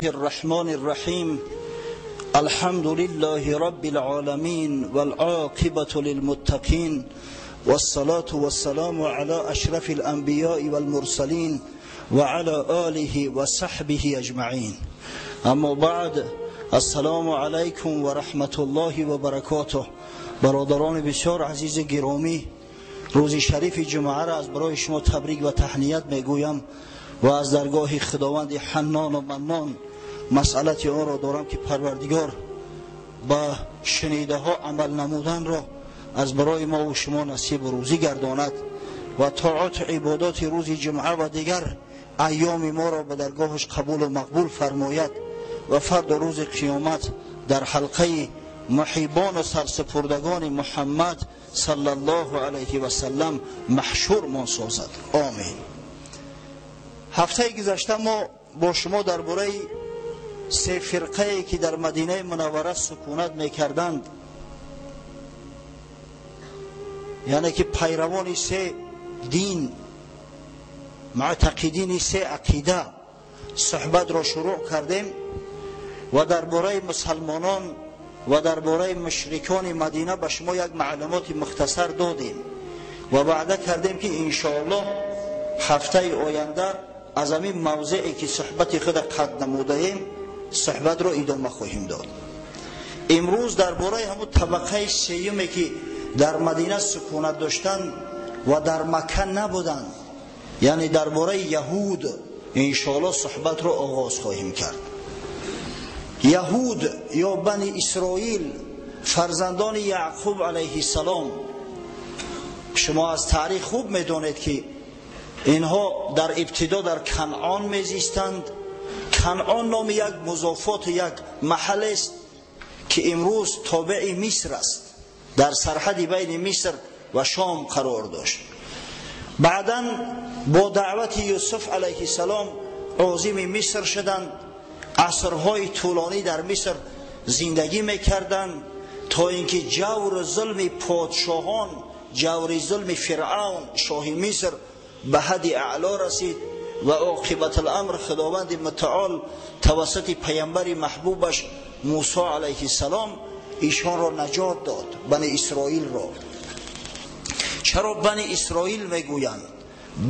الرحمن الرحیم. الحمد لله رب العالمين والعاقبة للمتقين والصلاة والسلام على أشرف الأنبياء والمرسلين وعلى آله وصحبه أجمعين. اما بعد، السلام علیکم و رحمت الله و برکاته. برادران بسیار عزیز گرامی، روز شریف جمعه را از برای شما تبریک و تهنیت میگویم و از درگاه خداوند حنان و منان مسئلت آن را دارم که پروردگار با شنیده ها عمل نمودن را از برای ما و شما نصیب روزی گرداند و طاعت عبادات روز جمعه و دیگر ایام ما را به درگاهش قبول و مقبول فرماید و فردا روز قیامت در حلقه محبان و سرسپردگان محمد صلی الله علیه و سلم محشور مان سازد. آمین. هفته گذشته ما با شما درباره سه فرقه که در مدینه منوره سکونت میکردند، یعنی که پیروان سه دین، معتقدین سه عقیده، صحبت را شروع کردیم و درباره مسلمانان و درباره مشرکان مدینه به شما یک معلومات مختصر دادیم و وعده کردیم که انشاءالله هفته آینده از همین موضعی که صحبت خود قد نموده ایم صحبت را ادامه خواهیم داد. امروز درباره همون طبقه سیومی که در مدینه سکونت داشتند و در مکه نبودند، یعنی درباره یهود، انشاءالله صحبت را آغاز خواهیم کرد. یهود یا بنی اسرائیل، فرزندان یعقوب علیه السلام. شما از تاریخ خوب میدانید که اینها در ابتدا در کنعان میزیستند. کنعان نام یک مضافات یک محل است که امروز تابع مصر است، در سرحد بین مصر و شام قرار داشت. بعدا با دعوت یوسف علیه السلام عازم مصر شدند. عصرهای طولانی در مصر زندگی میکردند تا اینکه جور ظلم پادشاهان، جور ظلم فرعون شاه مصر به حد اعلا رسید و عاقبت الامر خداوند متعال توسط پیامبر محبوبش موسی علیه السلام ایشان را نجات داد، بنی اسرائیل را. چرا بنی اسرائیل میگویند؟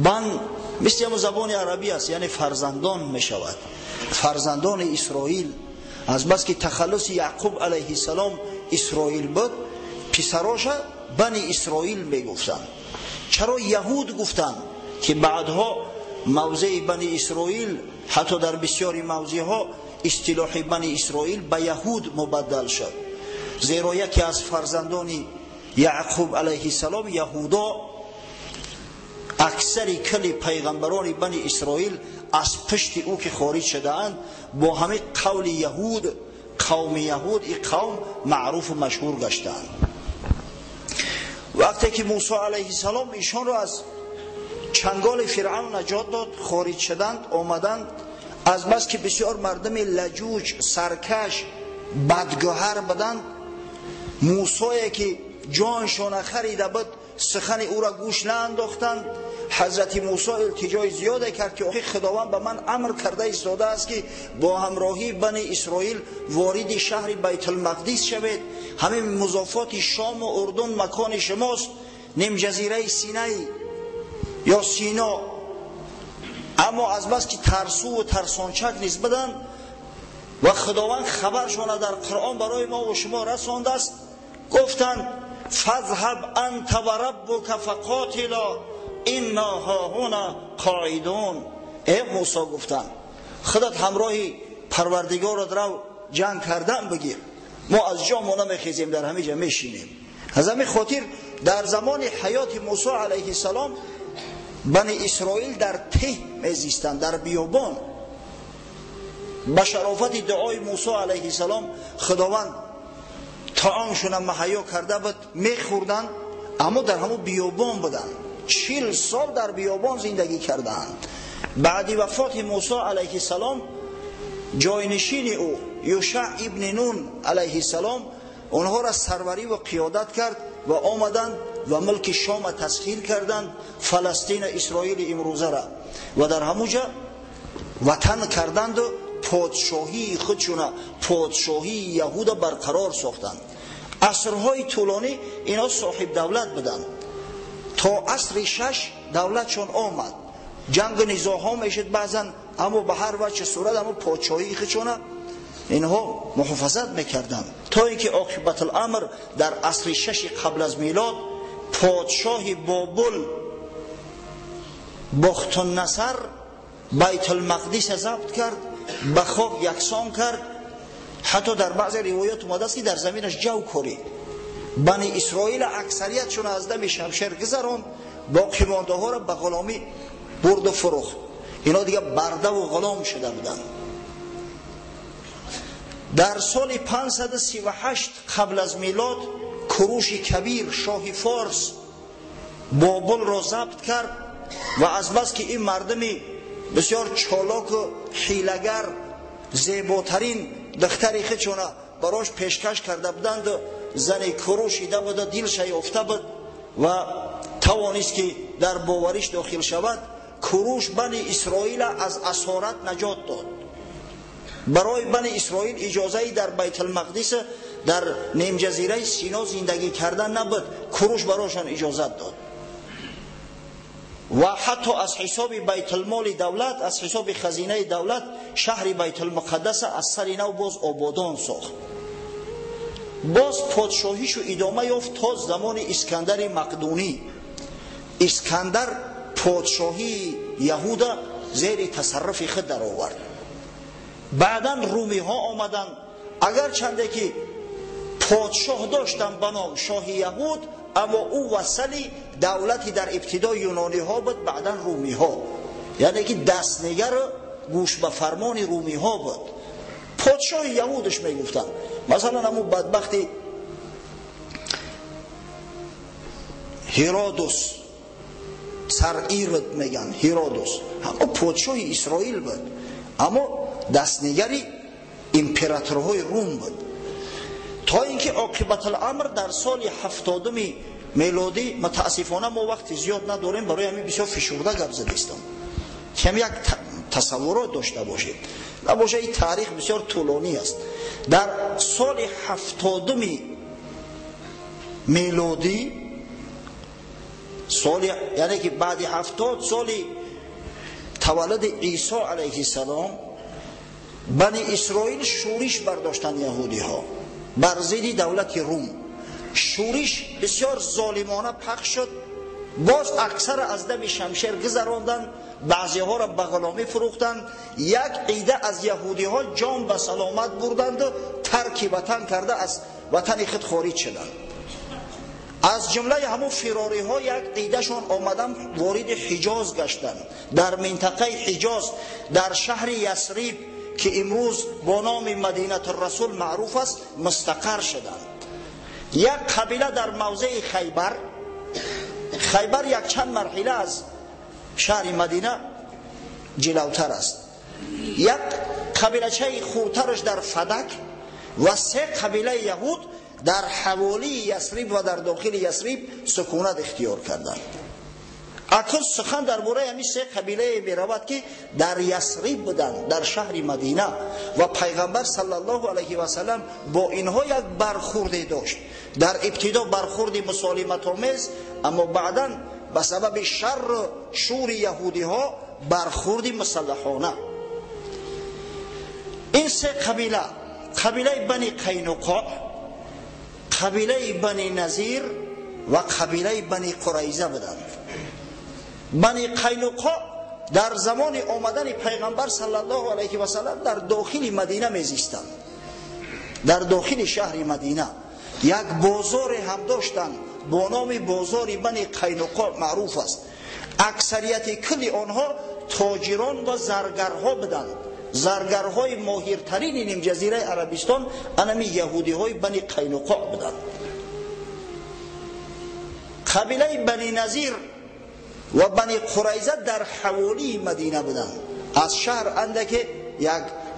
بن مثل هم زبان عربی است، یعنی فرزندان میشود، فرزندان اسرائیل. از بس که تخلص یعقوب علیه السلام اسرائیل بود، پسراش بنی اسرائیل میگفتند. چرا یهود گفتند؟ که بعدها موضع بنی اسرائیل، حتی در بسیاری موضعها اصطلاح بنی اسرائیل به یهود مبدل شد، زیرا یکی از فرزندان یعقوب علیه السلام یهودا، اکثر کل پیغمبران بنی اسرائیل از پشت او که خارج شدهاند با همه قول یهود، قوم یهود، این قوم معروف و مشهور گشتند. وقتی که موسی علیه السلام ایشان را از چنگال فرعون نجات داد، خارج شدند، آمدند. از بس که بسیار مردم لجوج، سرکش، بدگوهر بدند، موسی که جانشان خریده بود سخن او را گوش نانداختند. حضرت موسی التجای زیاده کرد که خداوند به من امر کرده ایستاده است که با همراهی بنی اسرائیل وارد شهر بیت المقدس شوید. همین مضافات شام و اردن مکان شماست، نیم جزیره سینای یا سینا. اما از بس که ترسو و ترسانچک نیز بدن و خداوند خبرشان در قرآن برای ما و شما رسانده است، گفتند فاذهب انت و ربک فقاتلا انا هاهنا قاعدون. ای موسی، گفتند خودت همراهی پروردگارت رو جنگ کردن بگیر، ما از جا ما نمیخیزیم، در همه جا میشینیم. از همین خاطر در زمان حیات موسی علیه السلام بنی اسرائیل در ته میزیستند، در بیابان. به شرافت دعای موسی علیه السلام خداوند طعامشون مهیا کرده بود، میخوردند، اما در همون بیابان بودند. 40 سال در بیابان زندگی کردند. بعد وفات موسی علیه السلام جاینشین او یوشع ابن نون علیه السلام اونها را سروری و قیادت کرد و آمدند ва мулки Шома тасхир карданд, Фаластин, Исроили имрӯзара, ва дар ҳамуҷа ватан карданду подшоҳии худшуна, подшоҳии Яҳуда барқарор сохтанд. Асрҳои тӯлонӣ инҳо соҳиб давлат буданд. То асри шаш давлатшон омад. Ҷангу низоъҳо мешуд баъзан, аммо ба ҳар вачҳи сурат аммо подшоҳии худшона инҳо муҳофизат мекарданд, то инки оқибатуламр дар асри шаши қабл аз милод подшоҳи Бобул Бухтуннасар Байтулмақдис забт кард, ба хок яксон кард. Ҳатто дар баъзе ривоят омадааст, ки дар заминаш ҷав корид. Бани Исроил аксариятшон аз дами шамшер гузаронд, боқимондаҳоро ба ғуломӣ бурду фурӯхт. Инҳо дига бардаву ғулом шуда буданд. Дар соли 538 қабл аз милод Куруши Кабир, шоҳи Форс, Бобулро забт кард ва азбаски ин мардуми бисёр чолоку ҳилагар зеботарин духтари худшона барош пешкаш карда буданду зани Куруш ида буда, дилша ёфта буд ва тавонист, ки дар бовариш дохил шавад. Куруш Бани Исроила аз асорат наҷот дод. Барои Бани Исроил иҷозаи дар Байтулмақдис, дар нимҷазираи Сино зиндагӣ кардан набуд. Куруш барошон иҷозат дод ва ҳатто аз ҳисоби байтулмоли давлат, аз ҳисоби хазинаи давлат шаҳри Байтулмуқаддаса аз сари нав боз ободон сохт. Боз подшоҳишу идома ёфт то замони Искандари Мақдунӣ. Искандар подшоҳии Яҳуда зери тасарруфи худ даровард. Баъдан румиҳо омаданд. Агарчанде ки подшоҳ доштанд ба ном шоҳи Яҳуд, аммо ӯ вассали давлати дар ибтидо юнониҳо буд, баъдан румиҳо, яъне ки дастнигару гӯш ба фармони румиҳо буд. Подшоҳи Яҳудаш мегуфтанд. Масалан, ҳамун бадбахти Ҳиродус, сар Ирод меган, Ҳиродус ҳамо подшоҳи Исроил буд, аммо дастнигари императорҳои Рум буд. То инки оқибатуламр дар соли 70-уми мелодӣ, мутаассифона мо вақти зиёд надорем, барои ҳамин бисёр фишурда гап задистам, кам як тасаввурот дошта бошед. Набоша, ин таърих бисёр тӯлонӣ аст. Дар соли 70-уми мелодӣ, соли, яъне ки баъди 70 соли таваллуди Исо алайҳиссалом, Бани Исроил шӯриш бардоштанд, яҳудиҳо бар зидди давлати Рум. Шӯриш бисёр золимона пахш шуд. Боз аксара аз дами шамшер гузаронданд, баъзеҳоро ба ғуломӣ фурӯхтанд. Як ида аз яҳудиҳо ҷон ба саломат бурданду тарки ватан карда аз ватани худ хориҷ шуданд. Аз ҷумлаи ҳамун фирориҳо як идашон омадан вориди Ҳиҷоз гаштанд. Дар минтақаи Ҳиҷоз, дар шаҳри Ясриб, ки имрӯз бо номи Мадинатуррасул маъруф аст, мустақар шуданд. Як қабила дар мавзеи Хайбар. Хайбар якчанд марҳила аз шаҳри Мадина ҷилавтар аст. Як қабилачаи хурдтараш дар Фадак ва се қабилаи яҳуд дар ҳаволии Ясриб ва дар дохили Ясриб сукунат ихтиёр карданд. Акнун сухан дар бораи ҳамин се қабилае меравад, ки дар Ясриб буданд, дар шаҳри Мадина, ва Пайғамбар саллаллоҳу алайҳи васаллам бо инҳо як бархурде дошт. Дар ибтидо бархурди мусолиматомез, аммо баъдан ба сабаби шарру шури яҳудиҳо бархурди мусаллаҳона. Ин се қабила: қабилаи Бани Қайнуқоъ, қабилаи Бани Назир ва қабилаи Бани Қурайза буданд. Бани Қайнуқоъ дар замони омадани Пайғамбар саллаллоҳу алайҳи васаллам дар дохили Мадина мезистанд. Дар дохили шаҳри Мадина як бозоре ҳам доштанд, бо номи бозори Бани Қайнуқоъ маъруф аст. Аксарияти кулли онҳо тоҷирон ва заргарҳо буданд. Заргарҳои моҳиртарини нимҷазираи Арабистон анами яҳудиҳои Бани Қайнуқоъ буданд. Қабилаи Бани Назир ва Бани Қурайза дар ҳаволии Мадина буданд, аз шаҳр андаке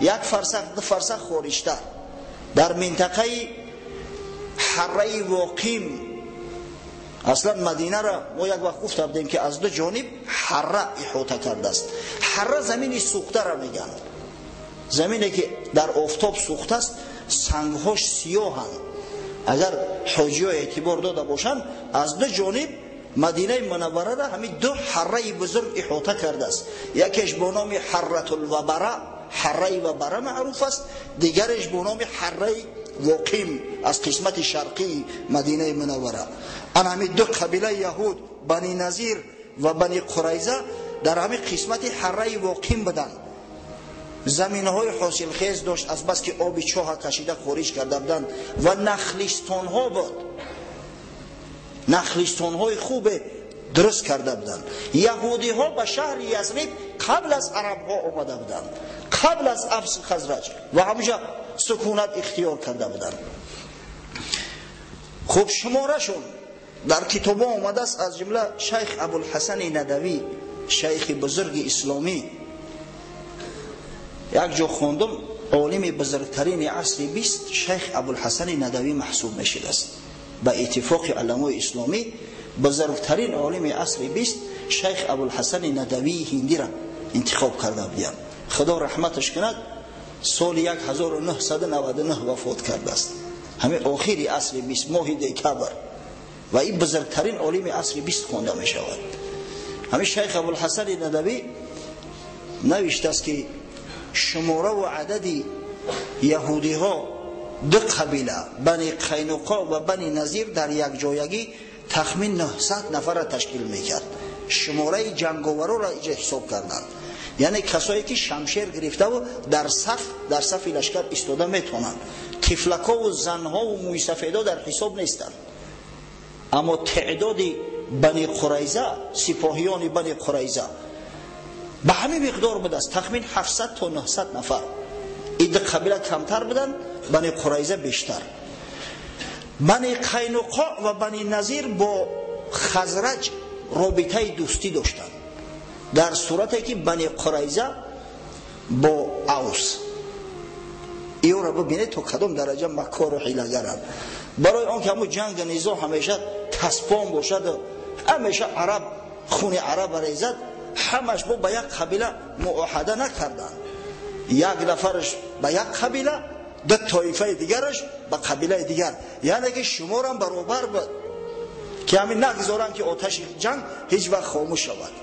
як фарсах, ду фарсах хориҷтар, дар минтақаи ҳарраи Воқим Аслан Мадинаро мо як вақт гуфта будем, ки аз ду ҷониб ҳарра иҳота кардааст. Ҳарра замини сӯхтаро мегӯянд, замине ки дар офтоб сӯхтааст, сангҳош сиёҳанд. Агар ҳоҷиҳо эътибор дода бошанд, аз ду ҷониб Мадинаи Мунаввараро ҳамин ду ҳарраи бузург иҳота кардааст. Якеш бо номи Ҳарратулвабара, ҳарраи Вабара маъруф аст, дигареш бо номи ҳарраи Воқим аз қисмати шарқии Мадинаи Мунаввара. Ан ҳамин ду қабилаи яҳуд, Бани Назир ва Бани Қурайза, дар ҳамин қисмати ҳарраи Воқим буданд. Заминҳои ҳосилхез дошт, аз бас ки оби чоҳа кашида хориҷ карда буданд, ва нахлистонҳо буд, нахлистонҳои хубе дуруст карда буданд. Яҳудиҳо ба шаҳри Язриб қабл аз арабҳо омада буданд, қабл аз Авс Хазраҷ, ва ҳаминҷа сукунат ихтиёр карда буданд. Хуб, шуморашон дар китобҳо омадааст, аз ҷумла шайх Абулҳасани Надавӣ, шайхи бузурги исломӣ. Як ҷо хондум, олими бузургтарини асри 20 шайх Абулҳасани Надавӣ маҳсуб мешудааст. Ба иттифоқи уламои исломӣ бузургтарин олими асри 20 шайх Абулҳасани Надавии ҳиндиро интихоб карда буданд. Худо раҳматаш кунад, соли 1999 вафот кардааст, ҳамин охири асри 20, моҳи декабр, ва ин бузургтарин олими асри 20 хонда мешавад. Ҳамин шайх Абулҳасани Надавӣ навиштааст, ки шумора ва адади яҳудиҳо ду қабила, Бани Қайнуқо ва Бани Назир, дар якҷоягӣ тахмин 900 нафарро ташкил мекард. Шумораи ҷанговароро иҷа ҳисоб карданд, яъне касое ки шамшер гирифтаву дар сафи лашкар истода метавонанд. Тифлакову занҳову мӯйсафедо дар ҳисоб нестанд. Аммо теъдоди Бани Қурайза, сипоҳиёни Бани Қурайза ба ҳамин миқдор будааст, тахмин 700 то 900 нафар. Ин ду қабила камтар буданд, Бани Қурайза бештар. Бани Қайнуқо ва Бани Назир бо Хазраҷ робитаи дӯстӣ доштанд, дар сурате ки Бани Қурайза бо Авс. Иёро бибинед то кадом дараҷа макору ҳилагаранд. Барои он ки ҳамун ҷанг низо ҳамеша таспон бошад, ҳамеша араб хуни араба резад, ҳамаш бо ба як қабила муоҳада накарданд. Як нафараш ба як қабила, ду тоифаи дигараш ба қабилаи дигар, яъне ки шуморам баробар буд, ки ҳамин нагузоранд ки оташи ҷанг ҳеҷ вақт хомӯш шавад.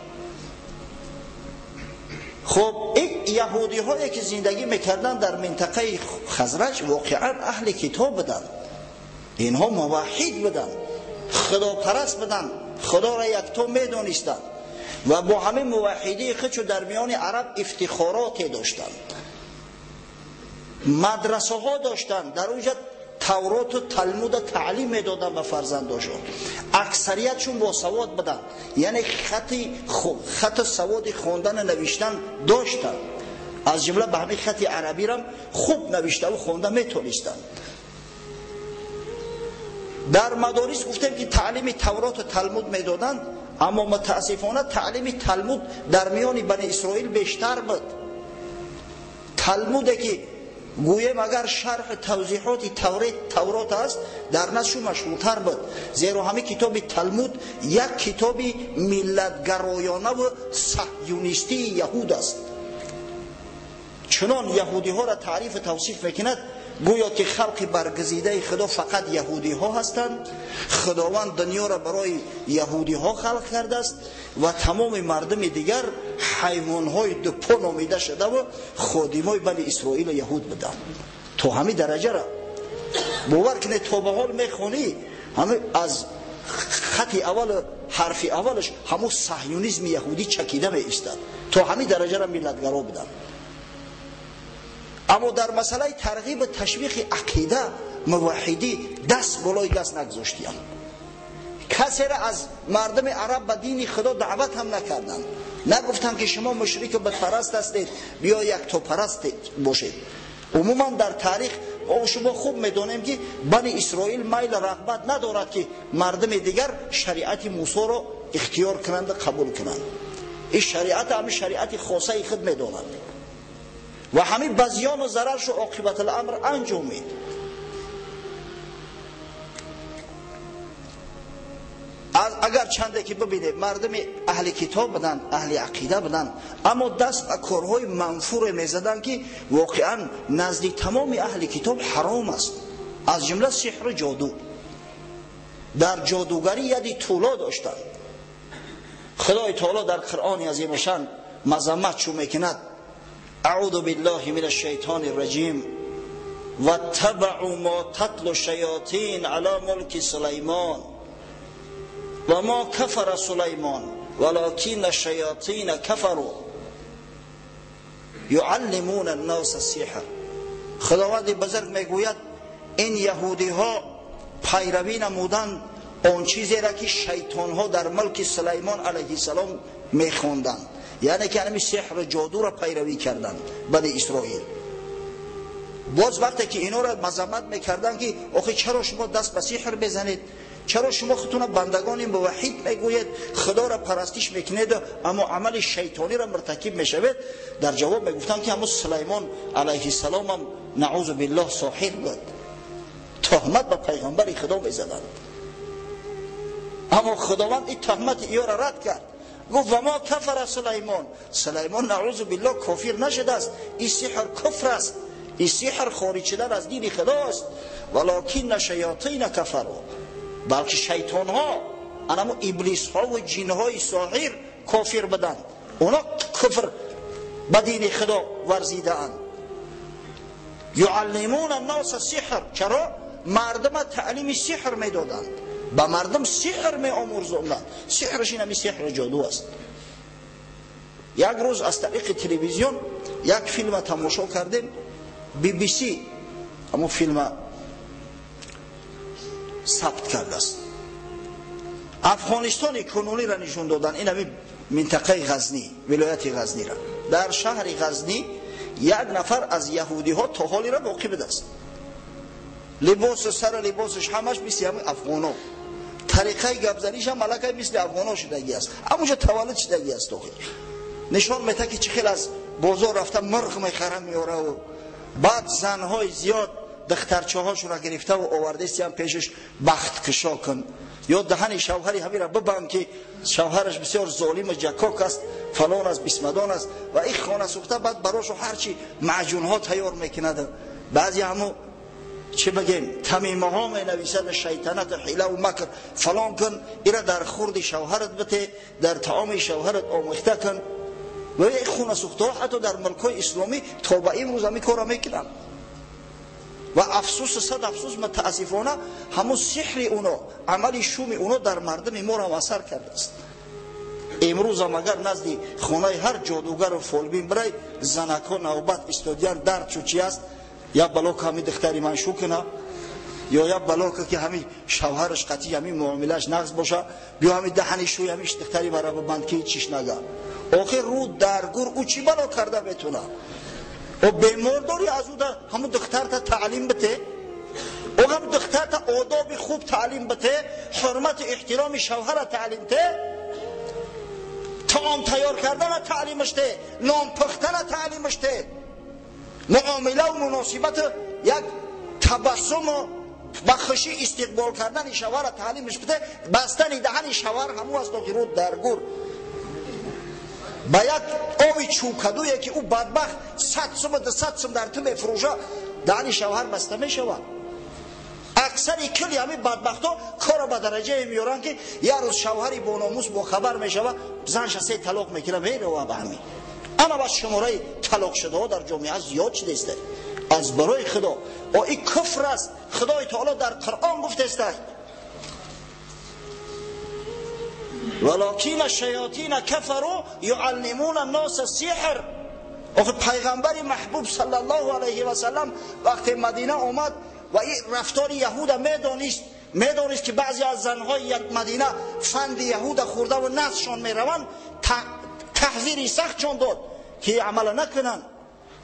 Хуб, ин яҳудиҳое ки зиндагӣ мекарданд дар минтақаи Хазраҷ воқеан аҳли китоб буданд. Инҳо муваҳҳид буданд, худопараст буданд, худоро якто медонистанд ва бо ҳамин муваҳҳидии худшо дар миёни араб ифтихороте доштанд. Мадрасаҳо доштанд, дар онҷа Тавроту Талмуда таълим медоданд ба фарзандошон. Аксариятшон босавод буданд, яъне хату саводи хондану навиштан доштанд. Аз ҷумла ба ҳамин хати арабирам хуб навиштаву хонда метонистанд. Дар мадорис гуфтем ки таълими Тавроту Талмуд медоданд, аммо мутаассифона таълими Талмуд дар миёни Бани Исроил бештар буд. Талмуде ки гӯем агар шарҳу тавзиҳоти Таврот аст, дар назшу машҳуртар буд, зеро ҳамин китоби Талмуд як китоби миллатгароёнаву саҳюнистии яҳуд аст. Чунон яҳудиҳоро таърифу тавсиф мекунад, гӯё ки халқи баргузидаи Худо фақат яҳудиҳо ҳастанд, Худованд дунёро барои яҳудиҳо халқ кардааст ва тамоми мардуми дигар ҳайвонҳои дупо номида шудаву ходимои Бани Исроилу яҳуд буданд. То ҳамин дараҷаро бовар кунед, то ба ҳол мехонӣ, ҳамин аз хати аввал, ҳарфи аввалаш ҳамун саҳюнизми яҳудӣ чакида меистад. То ҳамин дараҷаро миллатгаро буданд. Аммо дар масъалаи тарғибу ташвиқи ақида муваҳҳидӣ даст болои даст нагузоштиянд. Касеро аз мардуми араб ба дини Худо даъват ҳам накарданд. Нагуфтанд ки шумо мушрику бутпараст ҳастед, биё яктопараст бошед. Умуман дар таърих шумо хуб медонем, ки Бани Исроил майл рағбат надорад, ки мардуми дигар шариати Мусоро ихтиёр кунанду қабул кунанд. Ин шариат ҳамин шариати хосаи худ медонанд ва ҳамин ба зиёну зараршу оқибатуламр анҷомид. Агар чанде ки бибинед, мардуми аҳли китоб буданд, аҳли ақида буданд, аммо даст ба корҳои манфуре мезаданд, ки воқеан назди тамоми аҳли китоб ҳаром аст, аз ҷумла сиҳру ҷоду. Дар ҷодугарӣ яди тӯло доштанд. Худои таоло дар Қуръони азимушшаън мазаммат чун мекунад: аъузу биллаҳи мин ашшайтони рраҷим ваттабаъу мо татлу шаётин ала мулки Сулаймон ва мо кафара Сулаймон валакинна шаётина кафару юаллимуна анноса ссиҳр. Худованди бузург мегӯяд ин яҳудиҳо пайравӣ намуданд он чизеро ки шайтонҳо дар мулки Сулаймон алайҳиссалом мехонданд, яъне ки ҳамин сеҳру ҷодуро пайравӣ карданд бани Исроил. Боз вақте ки инҳоро мазаммат мекарданд, ки охи чаро шумо даст ба сеҳр мезанед, чаро шумо худтонро бандагони муваҳҳид мегӯед, худоро парастиш мекунед, аммо амали шайтониро муртакиб мешавед, дар ҷавоб мегуфтанд ки ҳамун Сулаймон алайҳиссалом ҳам наъузу биллоҳ соҳир буд. Тӯҳмат ба пайғамбари Худо мезаданд. Аммо Худованд ин тӯҳмати иёро рад кард, гуфт ва мо кафара Сулаймон, Сулаймон наъузу биллоҳ кофир нашудааст, ин сиҳр куфр аст, ин сиҳр хориҷ шудан аз дини Худост. Валакинна шаётина кафару, балки шайтонҳо, анамо иблисҳо ва ҷинҳои соҳир кофир буданд, оно куфр ба дини Худо варзидаанд. Юаллимуна анноса сиҳр, чаро мардума таълими сиҳр медоданд, ба мардум сиҳр меомӯрзонданд. Сиҳраш ин ҳамин сиҳру ҷоду аст. Як рӯз аз тариқи телевизион як филма тамошо кардем, BBC ҳамон филма сабт кардааст. Афғонистони кунуниро нишон доданд, ин ҳамин минтақаи Ғазнӣ, вилояти Ғазнира. Дар шаҳри Ғазнӣ як нафар аз яҳудиҳо то ҳолира боқӣ будааст. Либосу сара либосаш ҳамаш мисли ҳамин афғоно, тариқаи гапзаниш ҳам аллакай мисли афғоно шудагӣ аст, ҳамонҷо таваллуд шудагӣ аст. Охир нишон медиҳад, ки чӣ хел аз бозор рафта мурғ мехара меораву баъд занҳои зиёд духтарчаҳошонро гирифтаву овардастиам пешаш бахткушо кун, ё даҳани шавҳари ҳамира бибанд, ки шавҳараш бисёр золиму ҷакок аст, фалон аст, бисмадон аст. Ва ин хона сӯхта баъд барошу ҳарчи маъҷунҳо тайёр мекунад, баъзе ҳаму чӣ бигем тамимаҳо менависад, шайтанату ҳилаву макр фалон кун, ира дар хурди шавҳарат бите, дар таоми шавҳарат омехта кун. Ва ин хона сӯхтаҳо ҳатто дар мулкҳои исломӣ то ба имрӯз ҳамин корро мекунанд. Ва афсӯсу сад афсӯс, мутаассифона ҳамун сиҳри уно, амали шуми уно дар мардуми моро ҳам асар кардааст. Имрӯзам агар назди хонаи ҳар ҷодугару фолбин бирай, занакҳо навбат истодиян, дард чу чи аст, як балока ҳамин духтари ман шу куна, ё як балока ки ҳамин шавҳараш қатъи ҳамин муомилааш нағз боша, биё ҳамин даҳани шӯи ҳамин духтари мара бибанд, ки ҳеч чиш нага. Охир рӯ дар гур ӯ чӣ бало карда метуна? О бемор дорӣ, аз ӯ ҳамун духтарта таълим бите, ӯ ҳам духтарта одоби хуб таълим бите, ҳурмату эҳтироми шавҳара таълим те, таом тайёр кардана таълимаш те, нон пухтана таълимаш те, муомилаву муносибату як табассуму ба хушӣ истиқбол кардани шавҳара таълимаш бите. Бастани даҳани шавҳар ҳамун аст, охир рӯ дар гур ба як оби чӯкадуе, ки ӯ бадбахт 100 сум, 200 сум дар ту мефурӯша, даҳани шавҳар баста мешавад. Аксари кулли ҳамин бадбахтҳо корро ба дараҷае меоранд, ки як рӯз шавҳари бономус бохабар мешавад, занша се талоқ мекунад, мерава ба ҳамин. Ама бас шумораи талоқшудаҳо дар ҷомеа зиёд шудааст. Аз барои Худо, о ин куфр аст. Худои таоло дар Қуръон гуфтааст: валакина шаётина кафару юаллимуна анноса сиҳр. Охир пайғамбари маҳбуб саллаллоҳу алайҳи васаллам вақте Мадина омад ва ин рафтори яҳуда медонист, ки баъзе аз занҳои Мадина фанди яҳуда хӯрдаву нафсшон мераванд, таҳзири сахтшон дод, ки амала накунанд.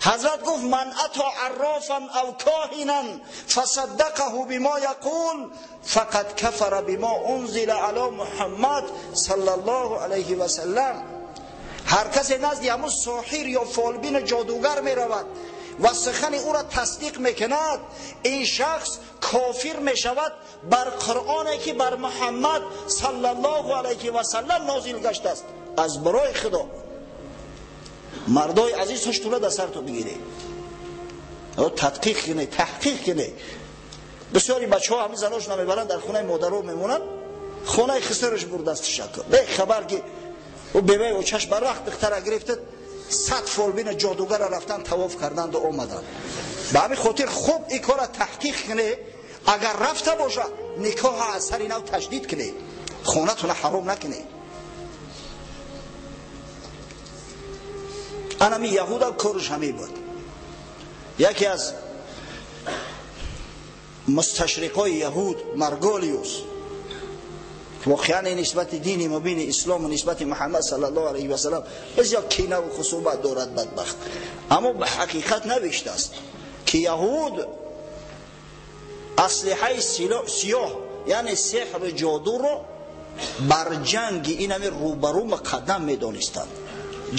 Ҳазрат гуфт: ман ато аррофан ав коҳинан фасаддақаҳу бимо яқул фақад кафара бимо унзила ало Муҳаммад саллаллоҳу алайҳи васаллам. Ҳар касе назди ҳамун соҳир ё фолбину ҷодугар меравад ва сухани ӯро тасдиқ мекунад, ин шахс кофир мешавад бар Қуръоне ки бар Муҳаммад саллаллоҳу алайҳи васаллам нозил гаштааст. Аз барои Худо мардои азиз, ҳуштуна дар сарту бигиред, тадқиқ кунед, таҳқиқ кунед. Бисёри бачаҳо ҳамин заношона мебаранд, дар хонаи модаро мемонанд, хонаи хисраш бурдааст ташаккур. Бехабар ки ӯ беваи очаш бар вақт духтара гирифтад, 100 фолбина ҷодугара рафтан, тавоф карданду омаданд. Ба ҳамин хотир хуб ин кора таҳқиқ кунед. Агар рафта бошад, никоҳа аз сари нав таҷдид кунед, хонатона ҳаром накунед. Анами яҳуда корш ҳамин буд. Яке аз мусташриқои яҳуд, Марголиус, воқеан нисбати дини мубини ислом ва нисбати Муҳаммад саллаллоҳу алайҳи васаллам бисёр кина ва хусумат дорад бадбахт, аммо ба ҳақиқат навиштааст ки яҳуд аслиҳаи сиёҳ, яъне сеҳру ҷодуро бар ҷанги инами рӯбарӯ муқаддам медонистанд.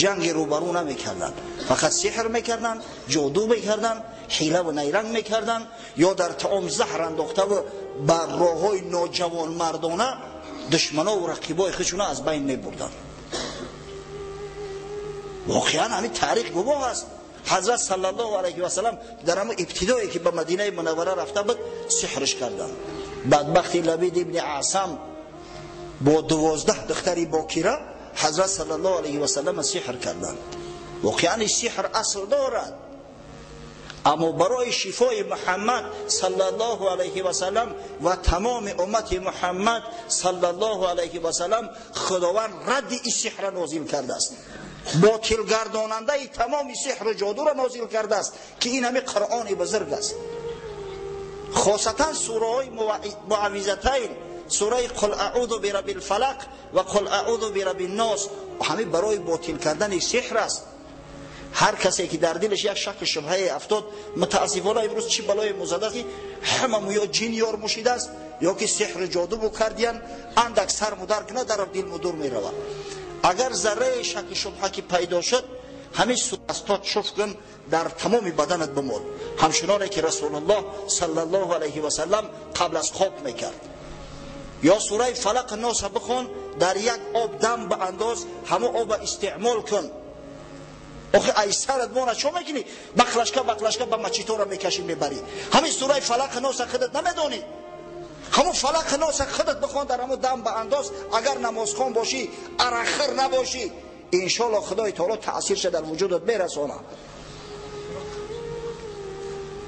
Ҷанги рӯбарӯ намекарданд, фақат сеҳр мекарданд, ҷоду мекарданд, ҳила ва найранг мекарданд, ё дар таом заҳр андохтаву бар роҳҳои ноҷавонмардона душмано ва рақибои худшона аз байн мебурданд. Воқеан ҳамин таърих гувоҳ аст. Ҳазрат саллаллоҳу алайҳи васаллам дар ҳамон ибтидое ки ба Мадинаи Мунаввара рафта буд, сеҳрш карданд. Бадбахти Лабид ибни Аъсам бо 12 духтари бокира ҳазрат саллаллоҳу алайҳи васаллам сеҳр карданд. Воқеан сеҳр асл дорад, аммо барои шифои Муҳаммад саллаллоҳу алайҳи васаллам ва тамоми уммати Муҳаммад саллаллоҳу алайҳи васаллам Худованд радди ин сеҳрро нозил кардааст, ботилгардонандаи тамоми сеҳру ҷодуро нозил кардааст, ки ин ҳами Қуръони бузург аст. Хосатан сураҳои муаввизатайн, сураи қул аъузу бираббил фалақ ва қул аъузу бираббин нос, ҳамин барои ботил кардани сеҳр аст. Ҳар касе ки дар дилаш як шакку шубҳае афтод, мутаассифона имрӯз чӣ балое музадааст ки ҳамаму ё ҷин ёр мушидааст, ё ки сеҳру ҷоду букардиян, андак сар мудар кунад, дар дил мудур меравад. Агар зарраи шакку шубҳа ки пайдо шуд, ҳамин суастот шуф кун, дар тамоми баданат бимол, ҳамчуноне ки Расулуллоҳ саллаллоҳу алайҳи васаллам қабл аз хоб мекард. Ё сураи Фалақ Носа бихон, дар як об дам баандоз, ҳамон оба истеъмол кун. Охи ай сарат мона чо мекунӣ? Бақлашка бақлашка ба мачитора мекашӣ мебарӣ. Ҳамин сураи Фалақ Носа худат намедонӣ? Ҳамон Фалақ Носа худат бихон, дар ҳамон дам баандоз. Агар намозхон бошӣ, арақхӯр набошӣ, иншоаллоҳ Худои таоло таъсирша дар вуҷудат мерасонад.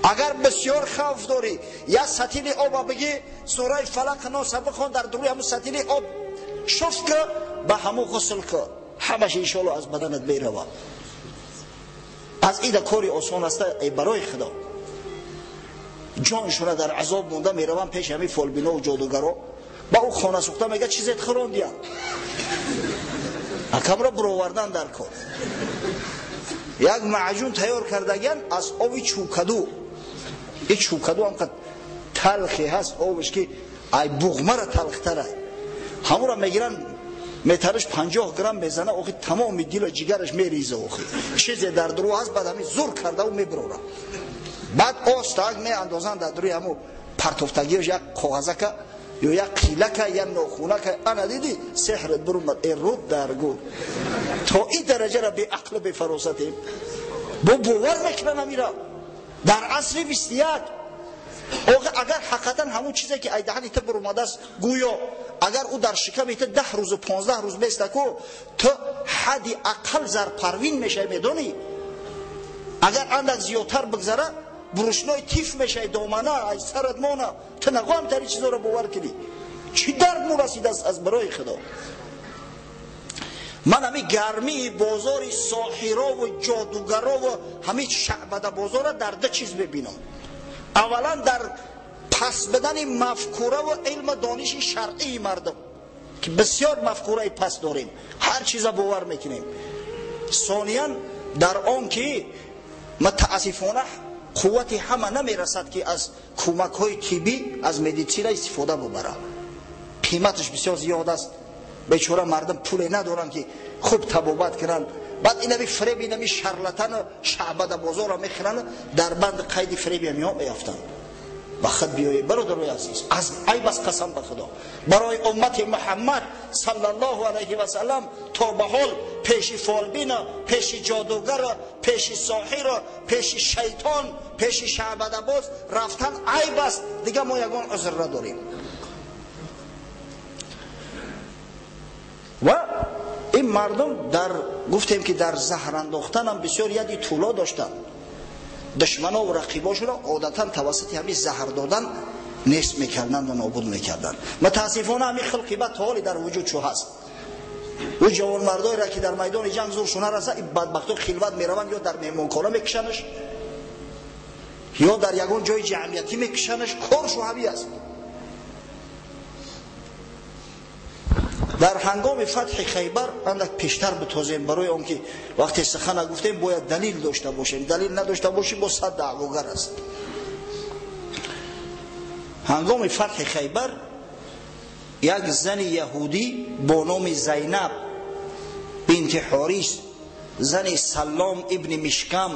Агар бисёр хавф дорӣ, як сатили оба бигӣ, сураи Фалақ Носа бихон, дар дуруи ҳамон сатили об шуф ки, ба ҳамон ғусл ки, ҳамаш иншоаллоҳ аз баданат меравад. Аз ида кори осон аст, эй барои Худо. Ҷоншона дар азоб монда мераванд пеши ҳамин фолбино ва ҷодугаро. Ба ӯ хона сӯхта мега чизет хӯрондиям, акамро буровардан дар кор. Як маъҷун тайёр кардагиян аз оби чӯкаду. Ин чӯкаду ҳамқад талхе ҳаст обаш ки ай буғмара талхтарай. Ҳамонро мегиранд, метариш 50 грамм мезана, охи тамоми дилу ҷигараш мериза. Охи чизе дар дуру ҳаст, баъд ҳамин зур кардаву мебирора. Баъд остак меандозанд дар дуруи ҳамун партофтагиаш як коғазака ё як қилака, як нохунака. Ана дидӣ, сеҳрат бурумад, э руд дар гур. То ин дараҷара беақлу бефаросатем, бо бовар мекунанд ҳамира дар асри 21. Охи агар ҳақиқатан ҳамон чизе ки ай даҳани ту бурумадааст, гӯё агар ӯ дар шиками ту 10 рӯзу 15 рӯз местаку, ту ҳадди ақал зарпарвин мешавӣ, медонӣ? Агар андак зиёдтар бигзара, бурушнои тиф мешавӣ, домана ай сарат мона. Ту нагоҳам тари чизоро бовар кунӣ. Чӣ дард мурасидааст аз барои Худо. Ман ҳамин гармии бозори соҳирову ҷодугарову ҳамин шаъбада бозора дар ду чиз мебинам. Аввалан дар пас бидани мафкураву илму дониши шаръии мардум, ки бисёр мафкураи пас дорем, ҳар чиза бовар мекунем. Сониян дар он ки мутаассифона қуввати ҳама намерасад ки аз кӯмакҳои тиббӣ, аз медицина истифода бубарад. Қиматаш бисёр зиёд аст. Бечора мардум пуле надоранд ки хуб табобат кунанд. Баъд инави фиреб, инави шарлатану шаъбада бозорро мехӯранд, дар банди қайди фиреби ҳамиҳо меафтанд. Ба худ биёед, бародарои азиз, аз айб аст, қасам ба Худо, барои уммати Муҳаммад саллаллоҳу алайҳи васаллам то ба ҳол пеши фолбина, пеши ҷодугара, пеши соҳира, пеши шайтон, пеши шаъбадабоз рафтан айб аст. Дига мо ягон узр надорем. Ва ин мардум дар гуфтем ки дар заҳр андохтанам бисёр яди тӯло доштанд. Душмано ва рақибошонро одатан тавассути ҳамин заҳр додан нест мекарданд ва нобуд мекарданд. Мутаассифона ҳамин хулқи бад то ҳоле дар вуҷуд чу ҳаст. Ӯ ҷавонмардоеро ки дар майдони ҷанг зуршон нараса, ин бадбахто хилват мераванд, ё дар меҳмонхона мекушанаш, ё дар ягон ҷои ҷамъиятӣ мекушанаш. Коршу ҳамин аст. Дар ҳангоми фатҳи Хайбар андак пештар битозем, барои он ки вақте сухана гуфтем бояд далил дошта бошем. Далил надошта бошем, бо сад даъвогар аст. Ҳангоми фатҳи Хайбар як зани яҳудӣ бо номи Зайнаб бинти Ҳорис, зани Саллом ибни Мишкам,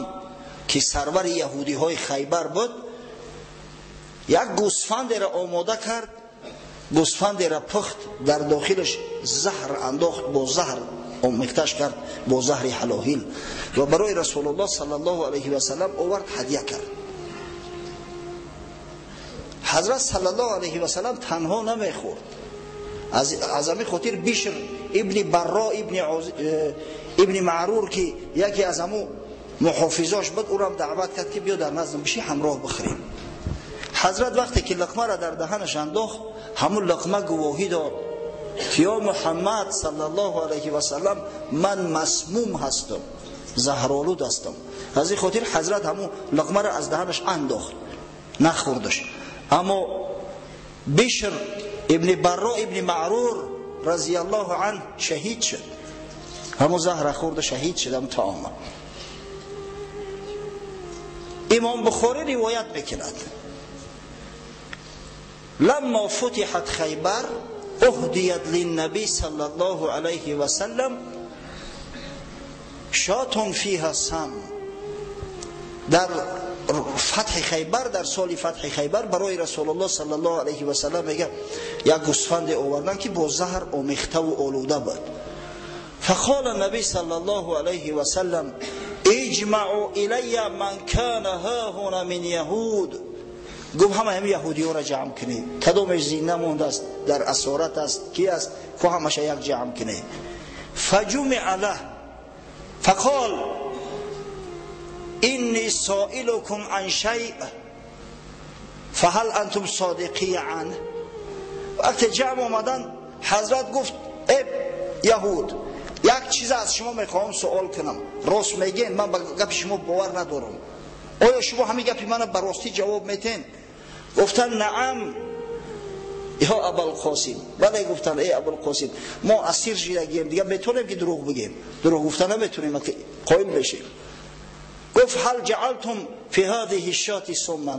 ки сарвари яҳудиҳои Хайбар буд, як гӯсфандеро омода кард. Гӯсфандеро пухт, дар дохилаш заҳр андохт, бо заҳр омехташ кард, бо заҳри ҳалоҳил, ва барои Расулуллоҳ саллаллоҳу алайҳи васаллам овард, ҳадя кард. Ҳазрат саллаллоҳу алайҳи васаллам танҳо намехӯрд. Аз ҳамин хотир Бишр ибни Барро ибни Маърур, ки яке аз ҳамун муҳофизош буд, ӯрам даъват кард ки биё дар наздам биши, ҳамроҳ бихӯрем. Ҳазрат вақте ки луқмаро дар даҳанаш андохт, ҳамун луқма гувоҳӣ дод ки ё Муҳаммад саллаллоҳу алайҳи васаллам, ман масмум ҳастам, заҳролуд ҳастам. Аз ин хотир ҳазрат ҳамун луқмаро аз даҳанаш андохт, нахӯрдаш. Аммо Бишр ибни Барро ибни Маърур разияллоҳу анҳ шаҳид шуд. Ҳамун заҳра хӯрда шаҳид шуд, ҳамун таома. Имом Бухорӣ ривоят мекунад: لما فتحت خيبر اهديت للنبي صلى الله عليه وسلم شاة فيها سم. در فتح خیبر، در سال فتح خیبر برای رسول الله صلی الله علیه و سلم میگه یک گوسفند آوردن که با زهر آمیخته و آلوده بود. فقال النبي صلى الله عليه وسلم اجمعوا الی من كان هاهنا من یهود. گفت همه هم یهودی ها را جمع کنید، کدومش زینده مونده است، در اسارت است، کی است، که همش یک جمع کنید. فجمع له فقال اینی سائلکم عن شیء فهل انتم صادقی عنه. وقتی جمع آمدن حضرت گفت ای یهود، یک چیز از شما میخواهم سوال کنم، راست میگین؟ من به گپ شما باور ندارم. آیا شما همین گپی منو به راستی جواب میتین؟ گفتن نعم یا ابوالقاسم. بله، گفتن ای ابوالقاسم، ما اسیر شدگیم دیگه، میتونیم که دروغ بگیم، دروغ گفتن نمیتونیم که قائل بشیم. گفت هل جعلتم فی هذه الشاة سما.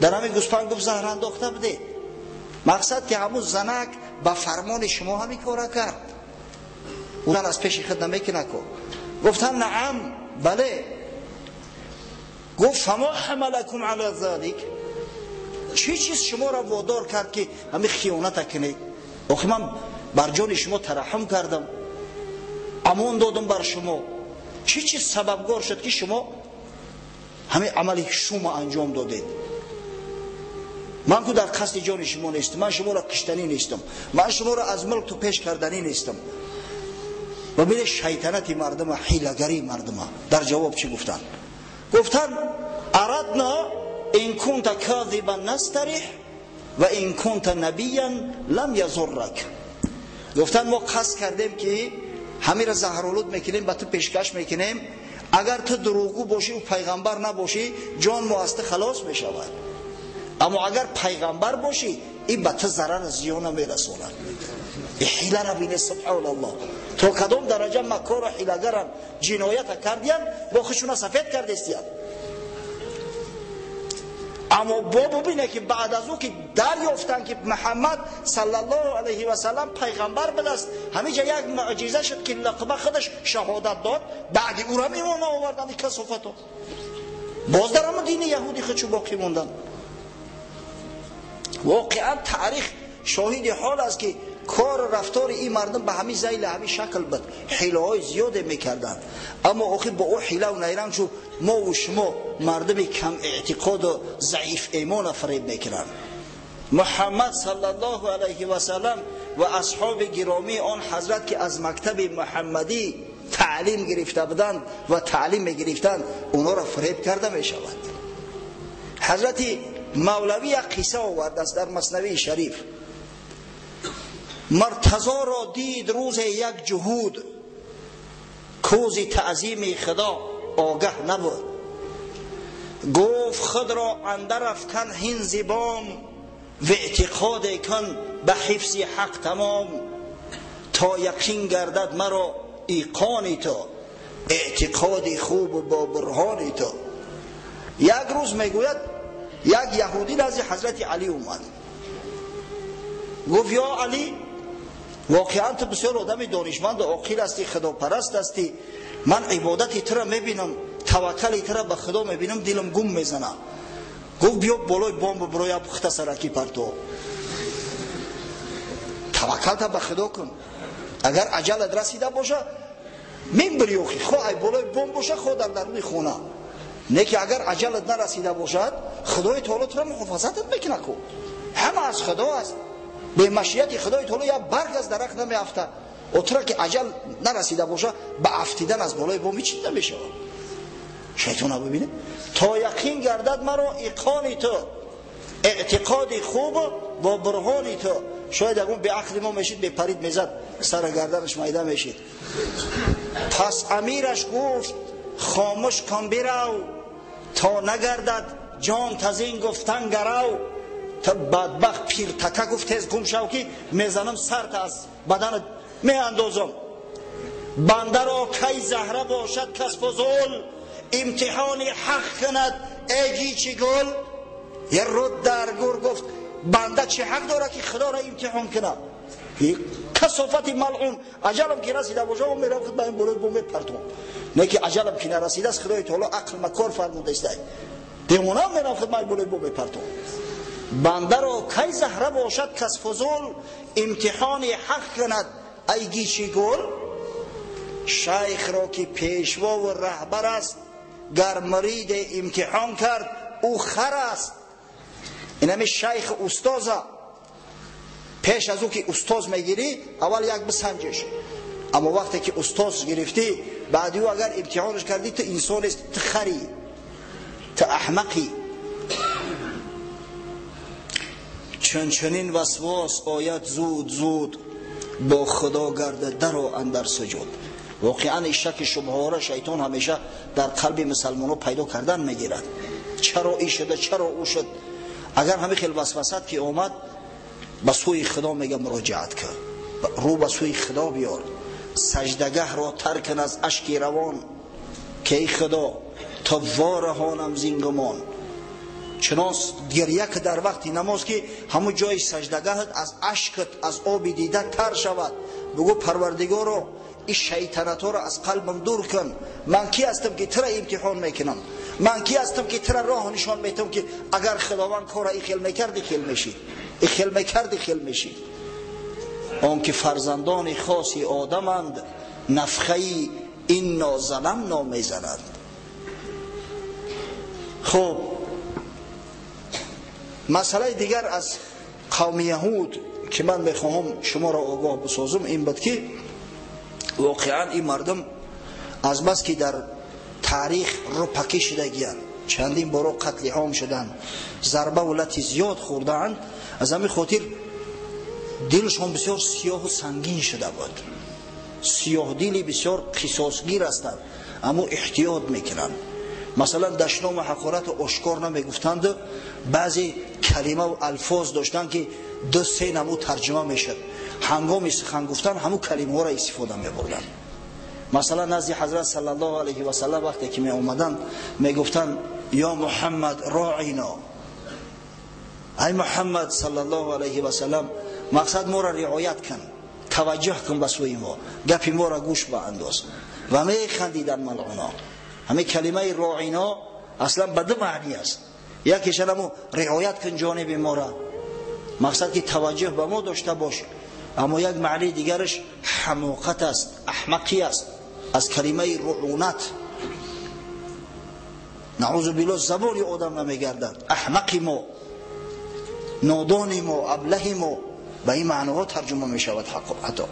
در همین گوسفند گفت زهر انداخته بده. مقصد که همون زنک به فرمان شما همین کارا کرد، اون از پیش خود نمیکنه. گفتن نعم، بله. گفت فما حملکم علی ذلک، چی چیز شما را وادار کرد که همین خیانت کنید؟ آخه من بر جان شما ترحم کردم، امان دادم بر شما، چی چیز سببگار شد که شما همین عمل شما انجام دادید؟ من که در قصد جان شما نیستم، من شما را کشتنی نیستم، من شما را از ملک تو پیش کردنی نیستم. و ببینید شیطنت مردم، حیله‌گری مردم. در جواب چی گفتن؟ گفتن اردنا ان كنت كاذبا نستريح و ان كنت نبیا لم یضرک. گفتن ما قصد کردیم که همین را زهرآلود میکنیم، به تو پیشکش میکنیم، اگر تو دروغگو باشی و پیغمبر نباشی جان ما از تو خلاص میشود، اما اگر پیغمبر باشی این به تو ضرر زیان میرساند. این حیله را بینه، سبحان الله، تا کدام درجه مکار و حیله‌گران جنایت کردین با خودشون سفید کردستیان. اما با ببینه که بعد از او که دریافتن که محمد صلی الله علیه و سلم پیغمبر بود است، همینجا یک معجزه شد که لقمه خودش شهادت داد، بعد او را میمونه آوردن کثافتو باز در همون دین یهودی خودشو باقی موندن. Воқеан таърих шоҳиди ҳол аст ки кор рафтори ин мардум ба ҳамин зайли ҳамин шакл буд. Ҳилаҳои зиёде мекарданд, аммо охир бо ӯ ҳилаву найранг шуд. Мо ву шумо мардуми кам эътиқоду заиф имона фареб мекунанд. Муҳаммад саллаллоҳу алайҳи васаллам ва асҳоби гиромии он ҳазрат ки аз мактаби муҳаммадӣ таълим гирифта буданд ва таълим мегирифтанд, онҳоро фареб карда мешавад. Ҳазрати Мавлавӣ як қисса овардааст дар Маснавии Шариф. Муртазоро дид рӯзе як ҷуҳуд, кӯзи таъзими худо огаҳ набуд. Гуфт худро андар афкан ҳин зибом, ва эътиқоде кун ба ҳифзи ҳақ тамом, то яқин гардад маро иқони ту, эътиқоди хубу бо бурҳони ту. Як рӯз мегӯяд як яҳудӣ назди ҳазрати Алӣ омад, гуфт: ё Алӣ, воқеан ту бисёр одами донишманду оқил ҳастӣ, худопараст ҳастӣ. Ман ибодати туро мебинам, таваккали туро ба худо мебинам, дилам гум мезанад. Гуфт: биё болои бомб бироя, пухта сараки парто. Таваккалта ба худо кун, агар аҷалат расида боша мебири, охи хо ай болои бомб боша, хо дар даруни хона. Не ки агар аҷалат нарасида бошад, худои таоло туро муҳофазатат мекунад ку. Ҳама аз худо аст. Бемашияти худои таоло як барг аз дарахт намеафта. О туро ки аҷал нарасида боша, ба афтидан аз болои бом ҳеч чиз намешавад. Шайтона бибинед, то яқин гардад маро иқони ту, эътиқоди хубу бо бурҳони ту. Шояд ягон беақли мо мешид, бепарид мезад, сара гарданаш майда мешид. Пас амираш гуфт: хомӯш кун, бирав, то нагардад ҷон тазин гуфтан гарав. Та бадбахт пиртака гуфт: тез гум шав ки мезанам сарта аз баданат меандозам. Бандаро кай заҳра бошад кас фузул, имтиҳони ҳақ кунад эй гичи гул. Як руд дар гур гуфт: банда чӣ ҳақ дорад ки худоро имтиҳон кунад? Касофати малъун, аҷалам ки расида боша, о мерам худ ба ин болои бом мепартом. Не ки аҷалам ки нарасидааст, худои таоло ақл макор фармудааст, девонаам мерам худ ба ин болои бом мепартом. Бандаро кай заҳра бошад кас фузул, имтиҳони ҳақ кунад ай гичи гул. Шайхро ки пешвову раҳбар аст, гар муриде имтиҳон кард, ӯ хар аст. Инами шайх устоза пеш аз ӯ ки устоз мегирӣ, аввал як бисанҷиш. Аммо вақте ки устоз гирифтӣ, баъди ӯ агар имтиҳонаш кардӣ, ту инсон нест, ту харӣ, ту аҳмақӣ. Чунчунин васвос ояд зуд зуд, бо худо гарда даро андар суҷуд. Воқеан ин шаки шубҳаҳоро шайтон ҳамеша дар қалби мусалмонҳо пайдо кардан мегирад. Чаро ин шуда, чаро ӯ шуд? Агар ҳамин хел васвасат ки омад, ба сӯи худо мега муроҷиат кун, рӯ ба сӯи худо биёр, саждагаҳро тарк кун аз ашки равон, ки эй худо то вораҳонам зингумон. Чунон гиря ки дар вақти намоз ки ҳамун ҷои саждагаҳат аз ашкат, аз оби дида тар шавад. Бигӯ: парвардигоро, ин шайтанатҳоро аз қалбам дур кун. Ман ки ҳастам ки тура имтиҳон мекунам? Ман ки ҳастам ки тура роҳ нишон метам ки агар худованд кора ин хел мекард, ин хел мешид, ин хел мекард, ин хел мешид. Он ки фарзандони хоси одаманд, нафхаи инно заламно мезананд. Хуб, масъалаи дигар аз қавми яҳуд ки ман мехоҳам шуморо огоҳ бисозам ин буд ки воқеан ин мардум аз бас ки дар таърих рӯпакӣ шудагиянд, чандин боро қатли ом шуданд, зарбаву лати зиёд хӯрдаанд, аз ҳамин хотир дилшон бисёр сиёҳу сангин шуда буд. Сиёҳдили бисёр қисосгир ҳастанд, аммо эҳтиёт мекунанд. Масалан, дашному ҳақорату ошкор намегуфтанд, баъзе калимаву алфоз доштанд ки ду се намуд тарҷума мешуд. Ҳангоми сухан гуфтан ҳамун калимаҳоро истифода мебурданд. Масалан, назди ҳазрат саллаллоҳу алайҳи васаллам вақте ки меомаданд, мегуфтанд: ё Муҳаммад, роино, ай Муҳаммад саллаллоҳу алайҳи васаллам, мақсад моро риоят кун, таваҷҷӯҳ кун ба сӯи мо, гапи моро гӯш баандоз. Ва механдиданд малъуно. Ҳамин калимаи роино аслан ба ду маъни аст. Якеш ҳамун риоят кун ҷониби моро, Мақсад ки таваҷҷӯҳ ба мо дошта бош. Аммо як маънии дигараш ҳамоқат аст, аҳмақӣ аст, аз калимаи руъунат. Наъузу биллоҳ, забони одам намегардад. Аҳмақи мо, нодони мо, аблаҳи мо ба ин маъноҳо тарҷума мешавад. Ҳатто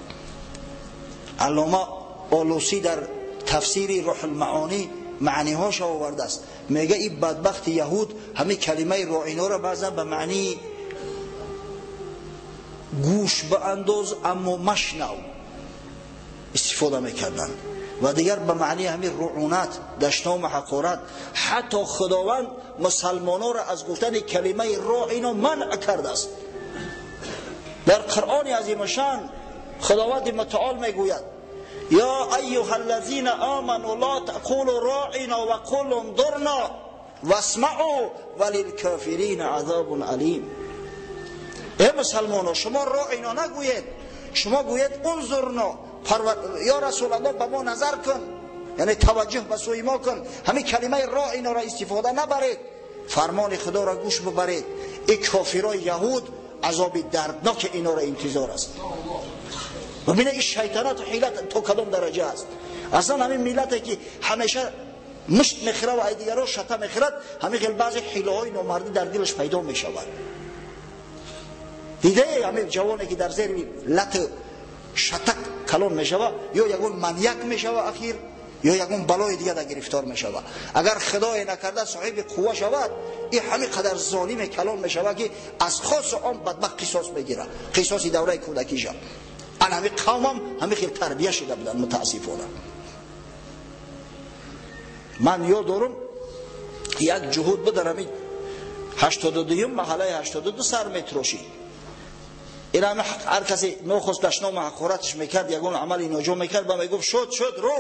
Аллома Олусӣ дар тафсири Рӯҳулмаонӣ маъниҳоша овардааст. Мега ин бадбахти яҳуд ҳамин калимаи роиноро баъзан ба маънии гӯш баандоз, аммо машнав истифода мекарданд ва дигар ба маънии ҳамин руъунат, дашному ҳақорат. Ҳатто Худованд мусалмононро аз гуфтани калимаи роино манъ кардааст. Дар Қуръони азимушшан Худованди мутаол мегӯяд: ё айюҳа аллазина оману ла тақулу роина ва қулу ндурна васмаъу ва лилкофирина азобун алим. Эй мусалмоно, шумо роино нагӯед, шумо гӯед унзурно. Ё Расулаллоҳ, ба мо назар кун, яъне таваҷҷӯҳ ба сӯи мо кун. Ҳамин калимаи роиноро истифода набаред, фармони Худоро гӯш бибаред. Ин кофирои яҳуд азоби дардноки инора интизор аст. Бибинед ин шайтонату ҳилат то кадом дараҷа аст. Аслан ҳамин миллате ки ҳамеша мушт мехӯрад ва ай дигарро шата мехӯрад, ҳамин хел баъзе ҳилаҳои номардӣ дар дилаш пайдо мешавад. Дидае ҳамин ҷавоне ки дар зери лату шатак калон мешавад, ё ягон маньяк мешавад ахир, ё ягон балои дига дар гирифтор мешавад. Агар Худое накарда соҳиби қувва шавад, ин ҳамин қадар золиме калон мешавад ки аз хосу он бадбахт қисос мегирад, қисоси давраи кӯдакиша. Ан ҳамин қавмам ҳамин хел тарбия шуда буданд мутаассифона. Ман ёд дорам як ҷуҳуд буд дар ҳамин 82-юм маҳаллаи 82 сар метрошид. Ин ҳама ҳар касе нохост дашному ҳақораташ мекард, ягон амали ноҷо мекард, ба мегуфт: шуд, шуд, рӯ,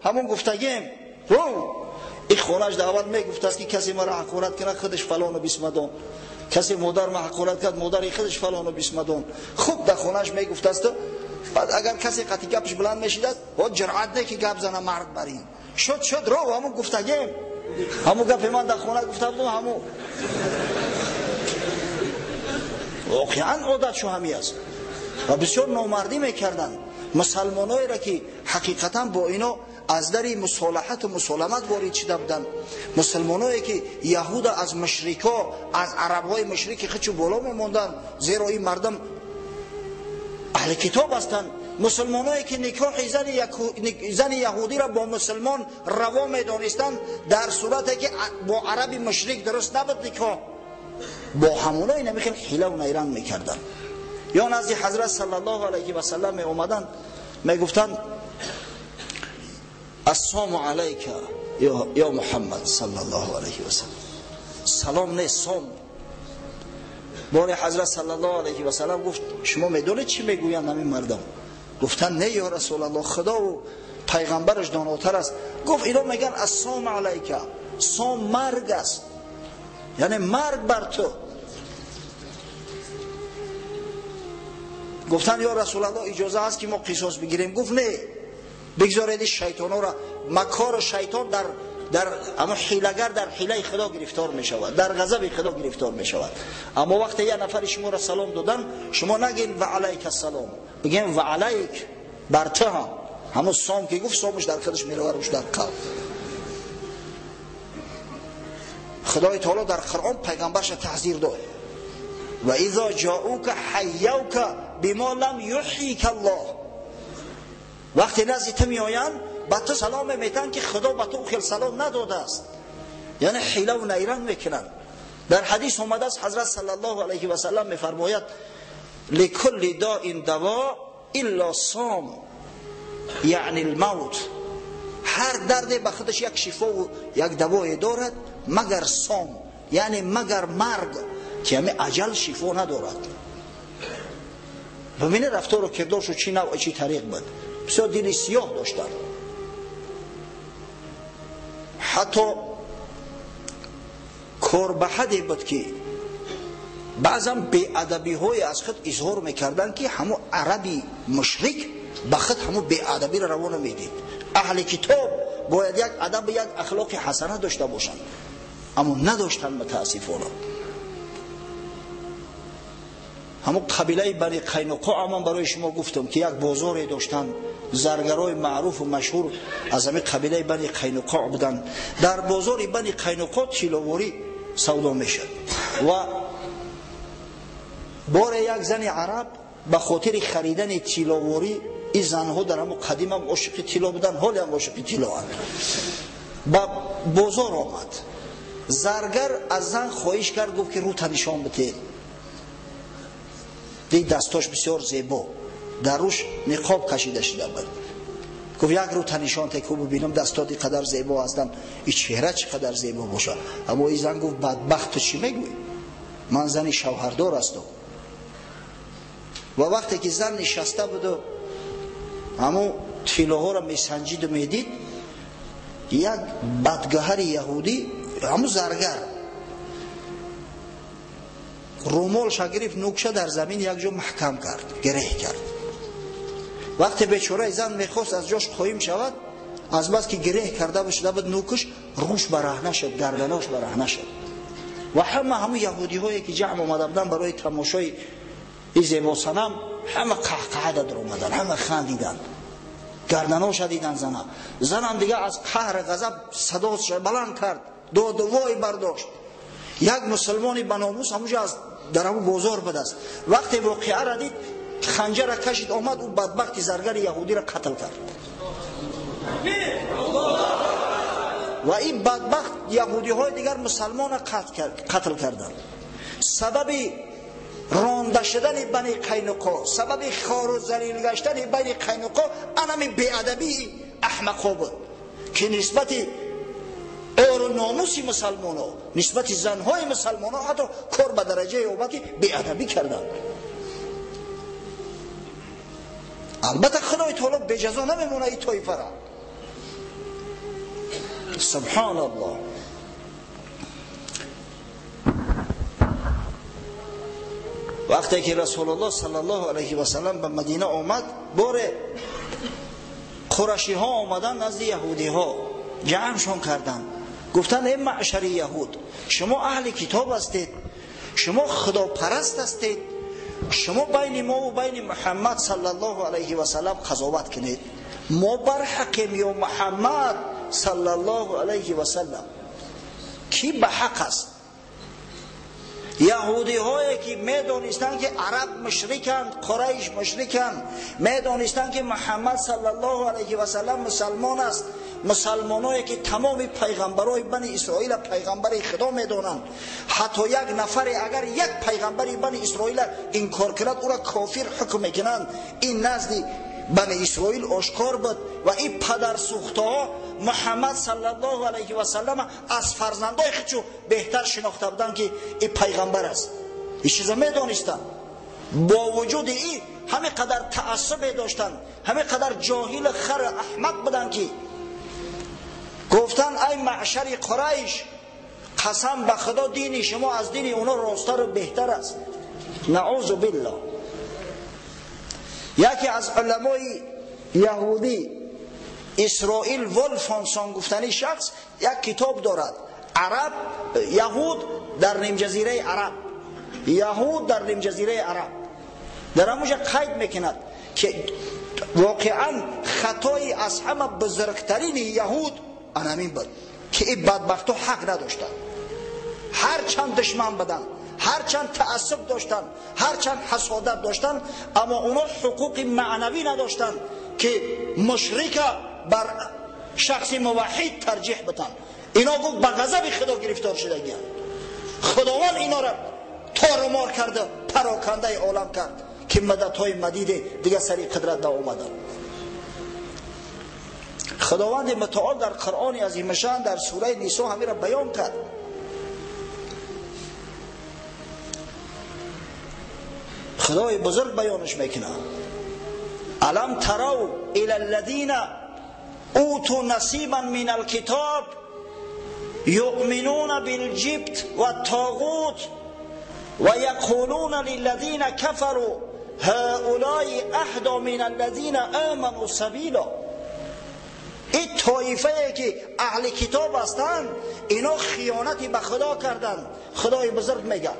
ҳамон гуфтагем, рӯ. Ин хонаш дар аввал мегуфтааст ки касе маро ҳақорат кунад, худаш фалону бисмадон, касе модар ма ҳақорат кард, модари худаш фалону бисмадон. Хуб дар хонаш мегуфтааст. Баъд агар касе қатъи гапаш баланд мешидааст, о ҷуръат не ки гап зана мард бар ин. Шуд, шуд, рӯ, ҳамон гуфтагем, ҳамон гапе ман дар хона гуфта будам, ҳамон. Воқеан одатшу ҳамин аст ва бисёр номардӣ мекарданд мусалмоноеро ки ҳақиқатан бо ино аз дари мусолаҳату мусоламат ворид шуда буданд. Мусалмоное ки яҳуда аз мушрико, аз арабҳои мушрики хичу боло мемонданд, зеро ин мардум аҳли китоб ҳастанд. Мусалмоное ки никоҳи зани яҳудиро бо мусалмон раво медонистанд, дар сурате ки бо араби мушрик дуруст набуд никоҳ, бо ҳамоно ина мехел ҳилаву найранг мекарданд. Ё назди ҳазрат саллаллоҳу алайҳи васаллам меомаданд, мегуфтанд: ассому алайка ё Муҳаммад саллаллоҳу алайҳи васаллам. Салом не, сом. Боре ҳазрат саллаллоҳу алайҳи васаллам гуфт: шумо медонед чӣ мегӯянд ҳамин мардум? Гуфтанд: не ё Расулаллоҳ, Худову пайғамбараш донотар аст. Гуфт: ино мегӯянд ассому алайка, сом марг аст, яъне марг бар ту. Гуфтанд: ё Расулаллоҳ, иҷоза ҳаст ки мо қисос бигирем? Гуфт: не, бигзоред ин шайтонҳоро. Макору шайтон дар ҳамон ҳилагар дар ҳилаи Худо гирифтор мешавад, дар ғазаби Худо гирифтор мешавад. Аммо вақте як нафари шуморо салом додан, шумо нагин ва алайка салом, бигем ва алайк, бар ту ҳам. Ҳамон сом ки гуфт, сомаш дар худаш меравад, руш дар қалб. Худои таоло дар Қуръон пайғамбарша таҳзир дод: ва изо ҷоука ҳайявка бимо лам юҳйика Аллоҳ. Вақте назди ту меоянд, ба ту саломе метаҳанд ки Худо ба ту хел салом надодааст. Яъне ҳилаву найранг мекунанд. Дар ҳадис омадааст, ҳазрат саллаллоҳу алайҳи васаллам мефармояд: ликулли доин даво илла сом, яъни алмавт. Ҳар дарде ба худаш як шифову як давое дорад, магар сом, яъне магар марг, ки ҳамин аҷал шифо надорад. Бибинед рафтору кирдоршу чӣ навъ, чӣ тариқ буд. Бисёр дили сиёҳ доштанд. Ҳатто кор ба ҳаде буд ки баъзан беадабиҳое аз худ изҳор мекарданд ки ҳамон араби мушрик ба худ ҳамон беадабиро раво намедид. Аҳли китоб бояд як адаб, як ахлоқи ҳасана дошта бошанд, аммо надоштанд мутаассифона. Ҳамон қабилаи Бани Қайнуқоъ ман барои шумо гуфтам ки як бозоре доштанд, заргарои маъруфу машҳур аз ҳамин қабилаи Бани Қайнуқоъ буданд. Дар бозори Бани Қайнуқоъ тилловорӣ савдо мешуд ва боре як зани араб ба хотири харидани тилловорӣ, ин занҳо дар ҳамон қадимам ошиқи тилло буданд, ҳолиам ошиқи тиллоанд, ба бозор омад. Заргар аз зан хоҳиш кард, гуфт ки рӯта нишон бите. Дид дастош бисёр зебо, дар рӯш ниқоб кашида шуда буд. Гуфт як рӯта нишон те, ки бибинам дастот ин қадар зебо ҳастанд, ин чеҳра чӣ қадар зебо бошад. Аммо ин зан гуфт бадбахт, ту чӣ мегӯӣ? Ман зани шавҳардор ҳастам. Ва вақте ки зан нишаста буду ҳамун тиллоҳоро месанҷиду медид, як бадгаҳари яҳудӣ, ҳамун заргар, румолша гирифт, нукша дар замин як ҷо маҳкам кард, гиреҳ кард. Вақте бечораи зан мехост аз ҷош қоим шавад, аз бас ки гиреҳ карда шуда буд нукш, рӯш бараҳна шуд, гарданош бараҳна шуд. Ва ҳама ҳамун яҳудиҳое ки ҷамъ омада буданд барои тамошои ин зебосанам, ҳама қаҳқаҳа дар омаданд, ҳама хандиданд, гарданоша диданд зана. Занам дига аз қаҳр ғазаб садоша баланд кард, доду вой бардошт. Як мусулмони баномус ҳамунҷо аз дар ҳамун бозор будааст. Вақте воқеаро дид, ханҷара кашид, омад, ӯ бадбахти заргари яҳудиро қатл кард. Ва ин бадбахт яҳудиҳои дигар мусалмонро қатл карданд. Сабаби ронда шудани Бани Қайнуқо, сабаби хору залил гаштани Бани Қайнуқо анами беадабии аҳмақҳо буд, ки нисбати ору номуси мусалмоно, нисбати занҳои мусалмоно ҳатто кор ба дараҷае омад ки беадабӣ карданд. Албатта Худои таоло беҷазо намемонад ин тоифара. Субҳоналлоҳ. Вақте ки Расулуллоҳ саллаллоҳу алайҳи васаллам ба Мадина омад, боре қурашиҳо омаданд назди яҳудиҳо, ҷамъшон карданд, гуфтанд эй маъшари яҳуд, шумо аҳли китоб ҳастед, шумо худопараст ҳастед, шумо байни мо ва байни Муҳаммад саллаллоҳу алайҳи васаллам қазоват кунед. Мо барҳақем ё Муҳаммад саллаллоҳу алайҳи васаллам? Кӣ ба ҳақ аст? Яҳудиҳое ки медонистанд ки араб мушриканд, қурайш мушриканд, медонистанд ки Муҳаммад саллаллоҳу алайҳи васаллам мусалмон аст, мусалмоное ки тамоми пайғамбарои Бани Исроила пайғамбари Худо медонанд, ҳатто як нафаре агар як пайғамбари Бани Исроила инкор кунад, ӯро кофир ҳукм мекунанд. Ин назди Бани Исроил ошкор буд ва ин падарсӯхтаҳо Муҳаммад саллаллоҳу алайҳи васаллам аз фарзандои худшо беҳтар шинохта буданд ки ин пайғамбар аст. Ин чизо медонистанд. Бо вуҷуди ин ҳаме қадар таассубе доштанд, ҳаме қадар ҷоҳил хар аҳмақ буданд ки гуфтанд ай маъшари Қурайш, қасам ба Худо дини шумо аз дини оно росттару беҳтар аст. Наъузу биллоҳ. Яке аз уламои яҳудӣ Исроил Волфонсон гуфтани шахс як китоб дорад, араб яҳуд дар нимҷазираи араб, яҳуд дар нимҷазираи араб. Дар ҳамонҷо қайд мекунад ки воқеан хатои аз ҳама бузургтарини яҳуд анамин буд ки ин бадбахтҳо ҳақ надоштанд. Ҳарчанд душман буданд, ҳарчанд таассуб доштанд, ҳарчанд ҳасодат доштанд, аммо оно ҳуқуқи маънавӣ надоштанд ки мушрика бар шахси муваҳҳид тарҷиҳ битанд. Ино гуфт ба ғазаби Худо гирифтор шудагиянд. Худованд инора торумор карда, парокандаи олам кард ки мададҳои мадиде дига сари қудрат наомаданд. Худованди мутаол дар Қуръони азимашан дар сураи Нисо ҳамира баён кард. Худои бузург баёнаш мекунад. Алам тарав ила аллазина уту насибан мин алкитоб юъминуна билҷибт ваттоғут ва яқулуна лиллазина кафару ҳаулаи аҳда мин аллазина аману сабила. Ин тоифае ки аҳли китоб ҳастанд, ино хиёнати ба Худо карданд. Худои бузург мегӯяд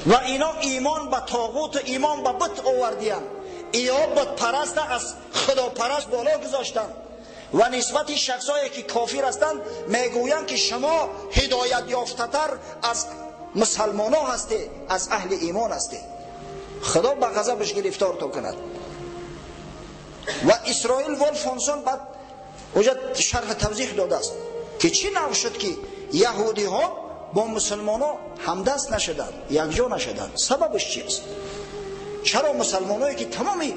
Ва ино имон ба тоғут ва имон ба бут овардиянд. Иё бутпараст аз худопараст боло гузоштанд ва нисбати шахсое ки кофир ҳастанд мегӯянд ки шумо ҳидоят ёфтатар аз мусалмоно ҳастед, аз аҳли имон ҳастед. Худо ба ғазабаш гирифтор то кунад. Ва Исроил Волфонсон баъд оҷа шарҳ тавзиҳ додааст ки чӣ нав шуд ки яҳудиҳо бо мусалмоно ҳамдаст нашуданд, якҷо нашуданд. Сабабаш чи аст? Чаро мусалмоное ки тамоми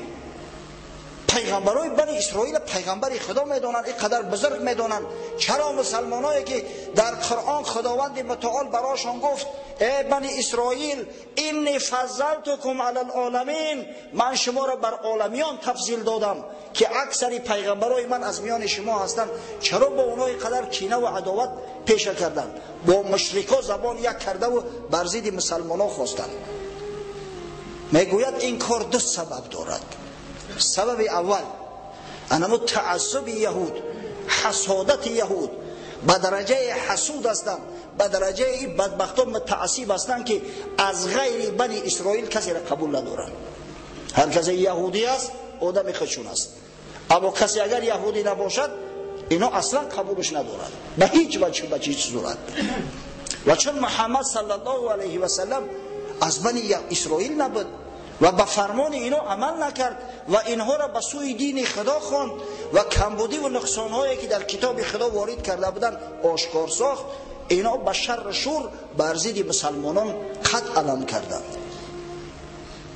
пайғамбарои Бани Исроил пайғамбари Худо медонанд, ин қадар бузург медонанд, чаро мусалмоное ки дар Қуръон Худованди мутаол барошон гуфт: э Бани Исроил, инни фаззалтукум алал оламин, ман шуморо бар оламиён тафзил додам ки аксари пайғамбарои ман аз миёни шумо ҳастанд, чаро бо онҳо ин қадар кина ва адоват пеша карданд? Бо мушрико забон як кардаву бар зидди мусалмоно хостанд. Мегӯяд ин кор ду сабаб дорад. Сабаби аввал анамо таассуби яҳуд, ҳасодати яҳуд. Ба дараҷаи ҳасуд ҳастанд, ба дараҷаи бадбахтон мутаассиб ҳастанд ки аз ғайри Бани Исроил касеро қабул надоранд. Ҳар касе яҳудӣ аст одами худшон аст, аммо касе агар яҳудӣ набошад ино аслан қабулш надорад ба ҳеҷ ваҷҳ, ба ҳеҷ сурат. Ва чун Муҳаммад саллаллоҳу алайҳи васаллам аз Бани Исроил набуд ва ба фармони ино амал накард ва инҳоро ба сӯи дини Худо хонд ва камбудӣ ва нуқсонҳое ки дар китоби Худо ворид карда буданд ошкор сохт, ино ба шарру шур бар зидди мусалмонон қад алам карданд.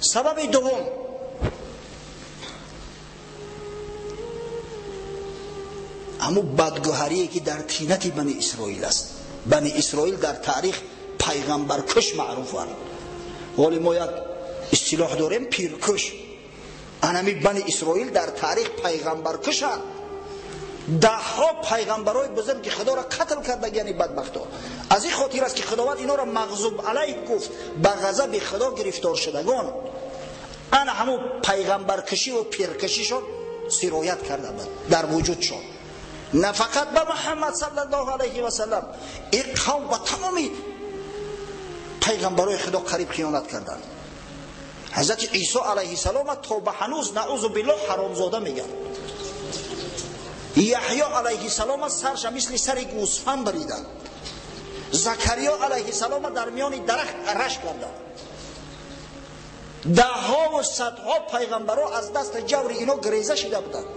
Сабаби дуввум ҳамун бадгӯҳарие ки дар тинати Бани Исроил аст. Бани Исроил дар таърих пайғамбаркуш маъруфанд. Ҳоле мо як истилоҳ дорем, пиркуш. Анами Бани Исроил дар таърих пайғамбаркушанд. Даҳҳо пайғамбарои бузурги Худоро қатл кардагияни бадбахто. Аз ин хотир аст ки Худованд инҳоро мағзуб алайҳ гуфт, ба ғазаби Худо гирифтор шудагон. Ана ҳамун пайғамбаркушиву пиркушишон сироят карда буд дар вуҷудшон. На фақат ба Муҳаммад саллаллоҳу алайҳи васаллам, ин қавм ба тамоми пайғамбарои Худо қариб хиёнат карданд. Ҳазрати Исо алайҳиссалом то ба ҳанӯз наъузу биллоҳ ҳаромзода мегӯянд. Яҳё алайҳиссалом сарша мисли сари гӯсфанд бариданд. Закариё алайҳиссалом дар миёни дарахт араш карданд. Даҳҳову садҳо пайғамбаро аз дасти ҷаври ино гиреза шида буданд.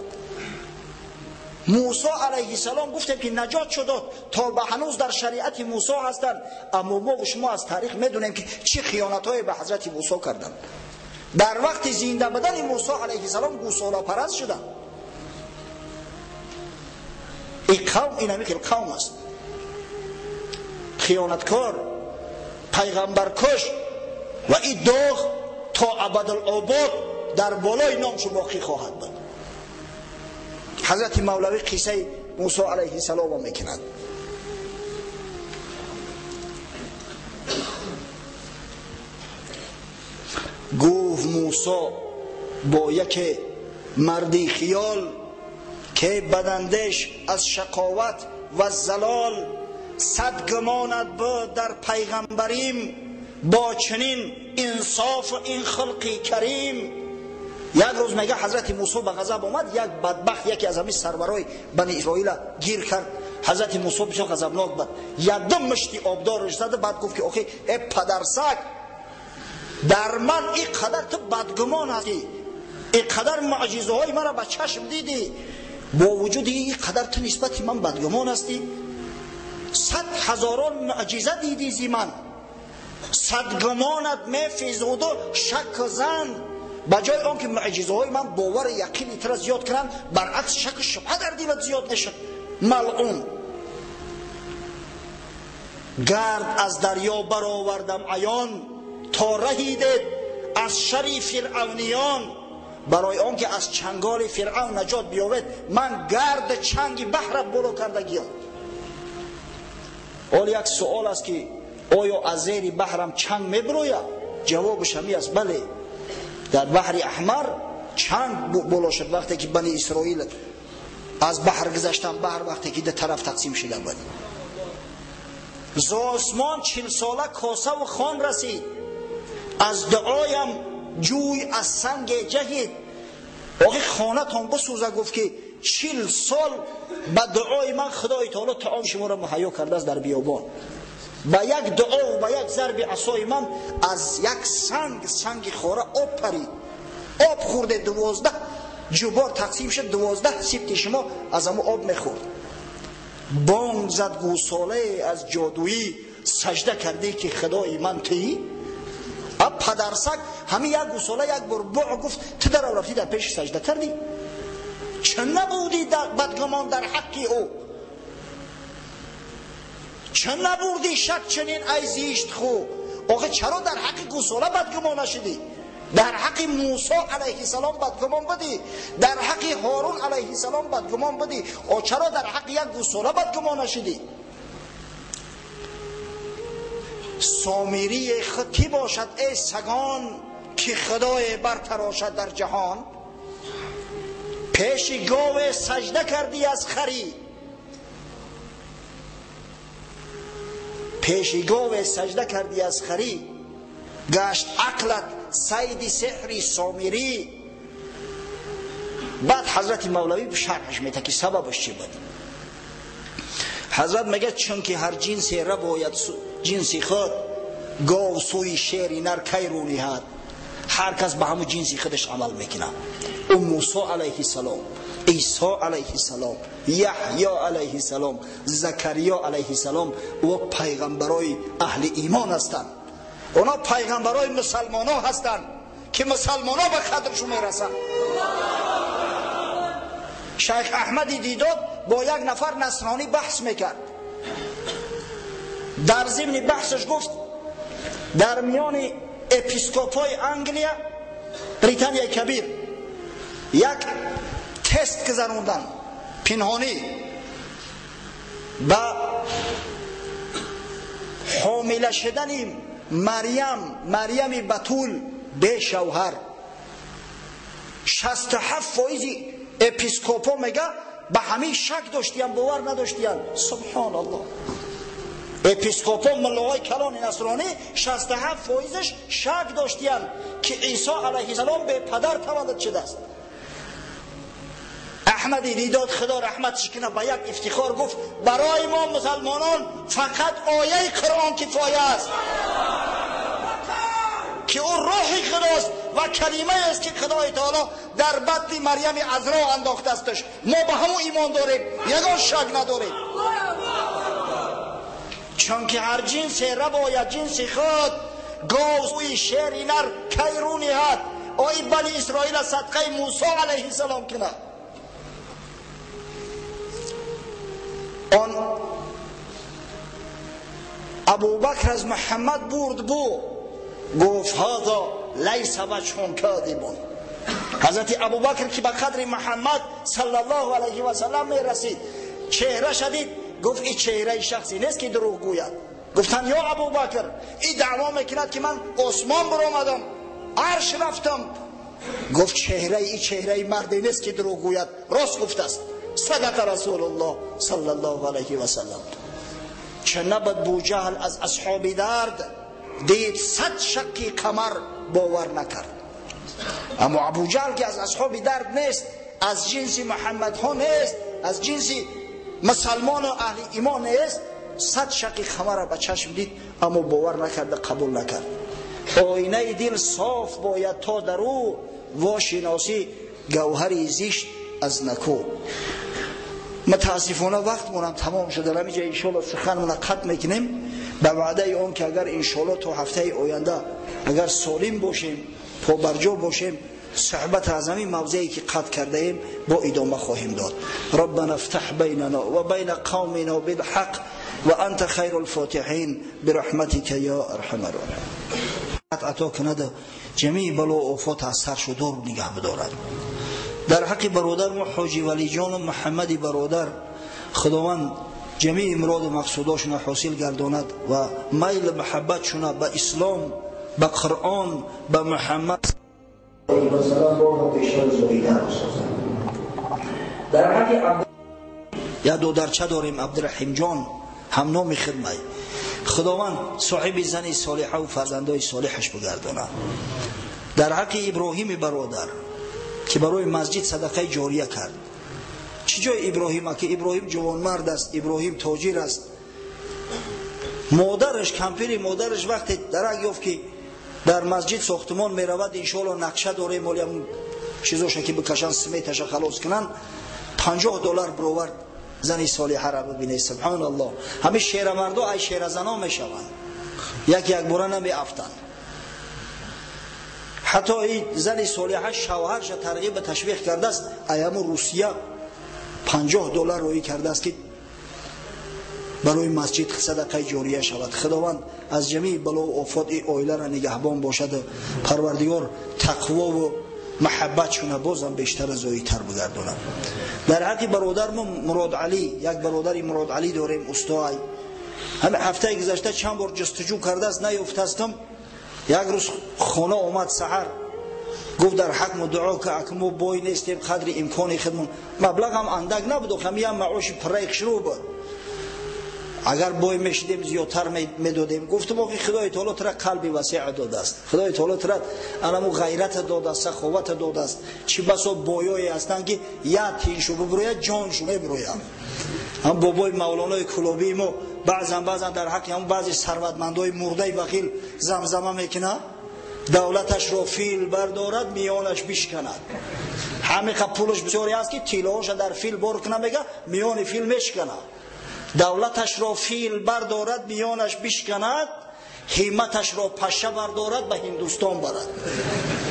Мусо алайҳиссалом гуфтем ки наҷот шуд, то ба ҳанӯз дар шариати Мусо ҳастанд, аммо мо ва шумо аз таърих медонем ки чӣ хиёнатҳое ба ҳазрати Мусо карданд. Дар вақти зинда будани Мусо алайҳиссалом гӯсолапараст шуданд. Ин қавм ин ҳамин хел қавм аст, хиёнаткор, пайғамбаркуш, ва ин доғ то абадулобод дар болои номшу боқӣ хоҳад буд. Ҳазрати Мавлавӣ қиссаи Мусо алайҳиссаломро мекунад. Гуфт Мусо бо яке марди хиёл ки бадандеш аз шақоват ва залол, сад гумонат буд дар пайғамбарим, бо чунин инсофу ин хулқи карим. Як рӯз мега ҳазрати Мусо ба ғазаб омад, як бадбахт яке аз ҳамин сарварои Бани Исроила гир кард. Ҳазрати Мусо бисёр ғазабнок буд, якдум мушти обдорш зад, баъд гуфт ки охи э падарсаг, дар ман ин қадар ту бадгумон ҳастӣ, ин қадар муъҷизаҳои маро ба чашм дидӣ, бо вуҷуди ин қадар ту нисбати ман бадгумон ҳастӣ, сад ҳазорон муъҷиза дидӣ зи ман, сад гумонат мефизуду шакку зан. Ба ҷои он ки муъҷизаҳои ман бовари яқини туро зиёд кунанд, баръакс шаку шубҳа дар дилат зиёд мешуд. Малъун гард аз дарё баровардам аён, то раҳидед аз шари фиръавниён. Барои он ки аз чанголи фиръавн наҷот биёбед, ман гард чанги баҳра боло кардагиям. Ҳол як суол аст ки оё аз зери баҳрам чанг мебирояд? Ҷавобаш ҳамин аст: бале. Дар баҳри Аҳмар чанг боло шуд вақте ки Бани Исроил аз баҳр гузаштан, баҳр вақте ки ду тараф тақсим шуда буд. Зо осмон 40 сола косаву хон расид, Аз дуоям ҷӯй аз санге ҷаҳид. Охи хонатон бисӯза, гуфт ки 40 сол ба дуои ман Худои таоло таом шуморо муҳайё кардааст дар биёбон. Ба як дуо ва ба як зарби асои ман аз як санги хора об парид. Об хӯрде 12 ҷубор тақсим шуд, 12 сибти шумо аз ҳамон об мехӯрд. Бонг зад гӯсолае аз ҷодуӣ, сажда кардӣ ки худои ман туӣ. А падарсаг ҳамин як гӯсола як бор буъ гуфт, ту дарав рафтӣ дар пеши сажда кардӣ. Чӣ набудӣ бадгумон дар ҳаққи ӯ? Чӣ набурдӣ шак чунин ай зишт хӯ? Охе чаро дар ҳаққи гӯсола бадгумон нашудӣ? Дар ҳаққи Мусо алайҳиссалом бадгумон будӣ, дар ҳаққи Ҳорун алайҳиссалом бадгумон будӣ, о чаро дар ҳаққи як гӯсола бадгумон нашудӣ? Сомирии худ кӣ бошад эй сагон, ки худое бартарошад дар ҷаҳон? Пеши гове сажда кардӣ аз харӣ, пеши гове сажда кардӣ аз харӣ, гашт ақлат сайди сеҳри сомирӣ. Баъд ҳазрати Мавлавӣ шарҳаш мета ки сабабаш чӣ буд. Ҳазрат мегӯяд чунки ҳар ҷинсе рабояд ҷинси худ, гов сӯи шери нар кай рӯ ниҳад. Ҳар кас ба ҳамун ҷинси худаш амал мекунад. Ӯ Мусо алайҳиссалом, Исо алайҳиссалом, Яҳё алайҳиссалом, Закариё алайҳиссалом ӯ пайғамбарои аҳли имон ҳастанд. Оно пайғамбарои мусалмоно ҳастанд ки мусалмоно ба қадршон мерасанд. Шайх Аҳмади Дидод бо як нафар насронӣ баҳс мекард. Дар зимни баҳсаш гуфт дар миёни епископҳои Англия, Британияи Кабир як тест гузаронданд пинҳонӣ ба ҳомила шудани Марьями Батул бешавҳар. 67% епископҳо мега ба ҳамин шак доштиян, бовар надоштиян. Субҳоналлоҳ. Епископҳо, муллоҳои калони насронӣ 67%-ш шак доштиян ки Исо алайҳиссалом бепадар таваллуд шудааст. Аҳмади Дидод худо раҳматш кунад ба як ифтихор гуфт барои мо мусалмонон фақат ояи Қуръон кифоя аст ки ӯ рӯҳи худост ва калимаест ки Худои таоло дар батни Марьями Азро андохтаастш. Мо ба ҳамон имон дорем, ягон шак надорем. Чунки ҳар ҷинсе рабояд ҷинси худ, гов сӯи шери нар кай рӯ ниҳад. Ои бани Исроила садқаи Мусо алайҳиссалом кунад. Он Абубакр аз Муҳаммад бурд бу, гуфт ҳаза лайса ваҷҳун кадибун. Ҳазрати Абубакр ки ба қадри Муҳаммад саллаллоҳу алайҳи васаллам мерасид, чеҳраша дид, гуфт ин чеҳраи шахсе нест ки дурӯғ гӯяд. Гуфтанд ё Абубакр, ин даъво мекунад ки ман осмон баромадам, арш рафтам. Гуфт чеҳраи ин чеҳраи марде нест ки дурӯғ гӯяд, рост гуфтааст. Садақа Расулуллоҳ саллаллоҳу алайҳи васаллам. Чӣ набуд Буҷаҳл аз асҳоби дард, дид 100 шаққи қамар бовар накард. Аммо Абуҷаҳл ки аз асҳоби дард нест, аз ҷинси Муҳаммадҳо нест, аз ҷинси мусалмону аҳли имон нест, 100 шаққи қамарро ба чашм дид, аммо бовар накарда, қабул накард. Оинаи дил соф бояд то дар ӯ вошиносӣ гавҳари зишт аз наку. Мутаассифона вақтмонам тамом шуд. Дар ҳамин ҷо иншоалло суханмона қатъ мекунем ба ваъдаи он ки агар иншоалло то ҳафтаи оянда агар солим бошем, побарҷо бошем, суҳбат аз ҳамин мавзее ки қатъ кардаем бо идома хоҳем дод. Раббана ифтаҳ байнана ва байна қавмина билҳақ ва анта хайрул фотиҳин бирахматика ё арҳамар роҳимин. Ато кунад ҷамии бало офот аз саршу дур нигаҳ бидорад. Дар ҳаққи бародар мо Ҳоҷи Валиҷону Муҳаммади бародар Худованд ҷамии муроду мақсудошона ҳосил гардонад ва майл муҳаббатшона ба ислом, ба Қуръон, ба Муҳаммад дар ҳаққи як додарча дорем Абдураҳимҷон, ҳамноми хидмай. Худованд соҳиби зани солиҳа ва фарзандои солиҳаш бигардонад. Дар ҳаққи Иброҳими бародар ки барои масҷид садақаи ҷория кард. Чӣ ҷои Иброҳима ки Иброҳим ҷавонмард аст, Иброҳим тоҷир аст. Модараш, кампири модараш вақте дарак ёфт ки дар масҷид сохтмон меравад, иншоалло нақша дорем, оли ҳамун чизоша ки бикашанд, сметаша халос кунанд, $50 бировард зани солиҳаро бибинед. Субҳоналлоҳ. Ҳамин шерамардо ай шеразано мешаванд, як якбора намеафтанд. Ҳатто ин зани солиҳа шавҳарша тарғиб ба ташвиқ кардааст, ай ҳамун Русия $50 роӣ кардааст ки барои масҷид садақаи ҷория шавад. Худованд аз ҷамеи балову офот ин оиларо нигаҳбон бошад. Парвардигор тақвову маҳаббатшуна бозам бештар зоитар бигардонад. Дар ҳаққи бародармо Мурод Алӣ, як бародари Мурод Алӣ дорем, устоай. Ҳамин ҳафтаи гузашта чанд бор ҷустуҷӯ кардааст, наёфтастам. Як рӯз хона омад саҳар, гуфт дар ҳақму дуо ка, ака мо бой нестем, қадри имкони худмон. Маблағам андак набуд, ҳамин ям маоши пурраи хушрӯ буд. Агар бой мешидем зиёдтар медодем. Гуфтам охи Худои таоло тура қалби васеъ додааст, Худои таоло тура анаму ғайрата додааст, саховата додааст. Чӣ басо боёе ҳастанд ки як тиншу бибурӯяд, ҷоншу мебурӯяд. Ҳам бобои Мавлонои Кулобии мо баъзан дар ҳаққи ҳам баъзе сарватмандои мурдаи бахил замзама мекунад: давлаташро фил бардорад, миёнаш бишканад. Ҳамиқа пулаш бисёре аст ки тиллоҳоша дар фил бор кунад, мега миёни фил мешканад. Давлаташро фил бардорад, миёнаш бишканад, ҳимматашро паша бардорад, ба Ҳиндустон барад.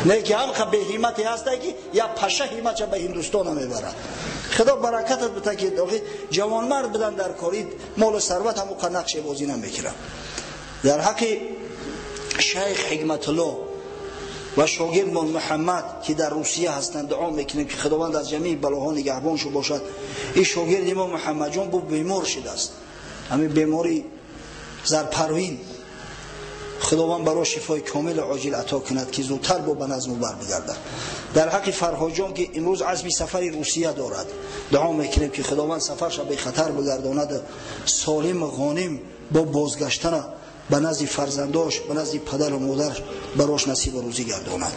Не ки ҳамқа беҳиммате ҳаста ки як паша ҳимматша ба Ҳиндустона мебарад. Худо баракатат бита ки ҷавонмард будан дар кори молу сарват ҳамуқа нақше бозӣ намекунад. Дар ҳаққи шайх Ҳикматулло ва шогирдмон Муҳаммад ки дар Русия ҳастанд дуо мекунем ки Худованд аз ҷамеи балоҳо нигаҳбоншу бошад. Ин шогирди мо Муҳаммадҷон бу бемор шудааст, ҳамин бемори зарпарвин. Худованд баро шифои комилу оҷил ато кунад ки зудтар бо ба назму бар бигардад. Дар ҳаққи Фарҳоҷон ки имрӯз азми сафари Русия дорад дуо мекунем ки Худованд сафарша бехатар бигардонад, солиму ғоним бо бозгаштана ба назди фарзандош, ба назди падару модар барош насибу рӯзӣ гардонад.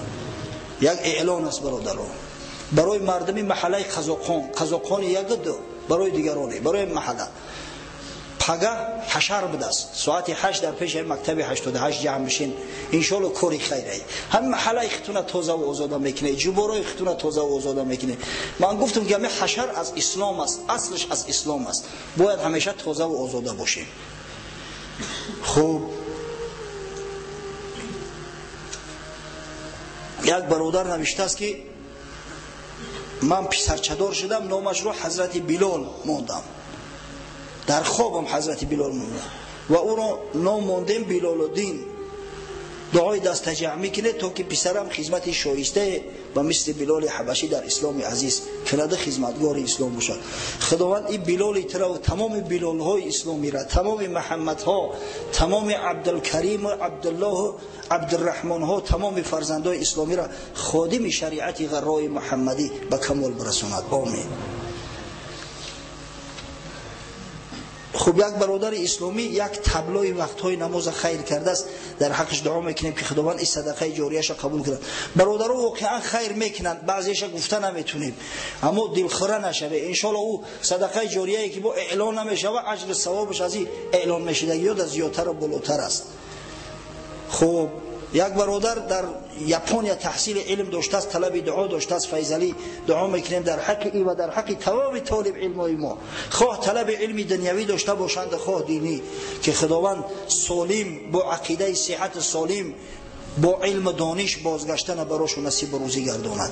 Як эълон аст бародарон барои мардуми маҳаллаи Қазоқхон, Қазоқхони як ду, барои дигароне, барои маҳалла. Пага ҳашар будааст, соати 8 дар пеши мактаби 88 ҷамъ бишин, иншоалло кори хайрае. Ҳамин маҳаллаи хитуна тозаву озода мекунед, ҷуборои хитуна тозаву озода мекунед. Ман гуфтам ки ҳамин ҳашар аз ислом аст, аслаш аз ислом аст, бояд ҳамеша тозаву озода бошем. Хуб, як бародар навиштааст ки ман писарчадор шудам, номашро Ҳазрати Билол мондам. Дар хобам Ҳазрати Билол мондам ва ӯро ном мондем Билолуддин. Дуои дастаҷамъӣ кунед то ки писарам хизмати шоистае ба мисли Билоли ҳабашӣ дар исломи азиз кунада, хизматгори ислом бошад. Худованд ин Билоли тура ва тамоми билолҳои исломира, тамоми Муҳаммадҳо, тамоми Абдулкариму Абдуллоҳу Абдурраҳмонҳо, тамоми фарзандои исломира ходими шариати ғаррои муҳаммадӣ ба камол бирасонад. Омин. Хуб, як бародари исломӣ як таблои вақтҳои намоза хайр кардааст, дар ҳаққаш дуо мекунем ки Худованд ин садақаи ҷорияша қабул кунад. Бародаро воқеан хайр мекунанд, баъзеша гуфта наметунем, аммо дилхӯра нашаве. Иншоалло ӯ садақаи ҷорияе ки бо эълон намешава, аҷру савобаш аз ин эълон мешудагиё да зиёдтару болотар аст. Хуб, як бародар дар Япония таҳсили илм доштааст, талаби дуо доштааст. Файзалӣ, дуо мекунем дар ҳаққи ӣ ва дар ҳаққи тамоми толиб илмҳои мо, хоҳ талаби илми дунявӣ дошта бошанд, хоҳ динӣ, ки Худованд солим бо ақидаи сиҳати солим бо илму дониш бозгаштана барошон насибу рӯзӣ гардонад.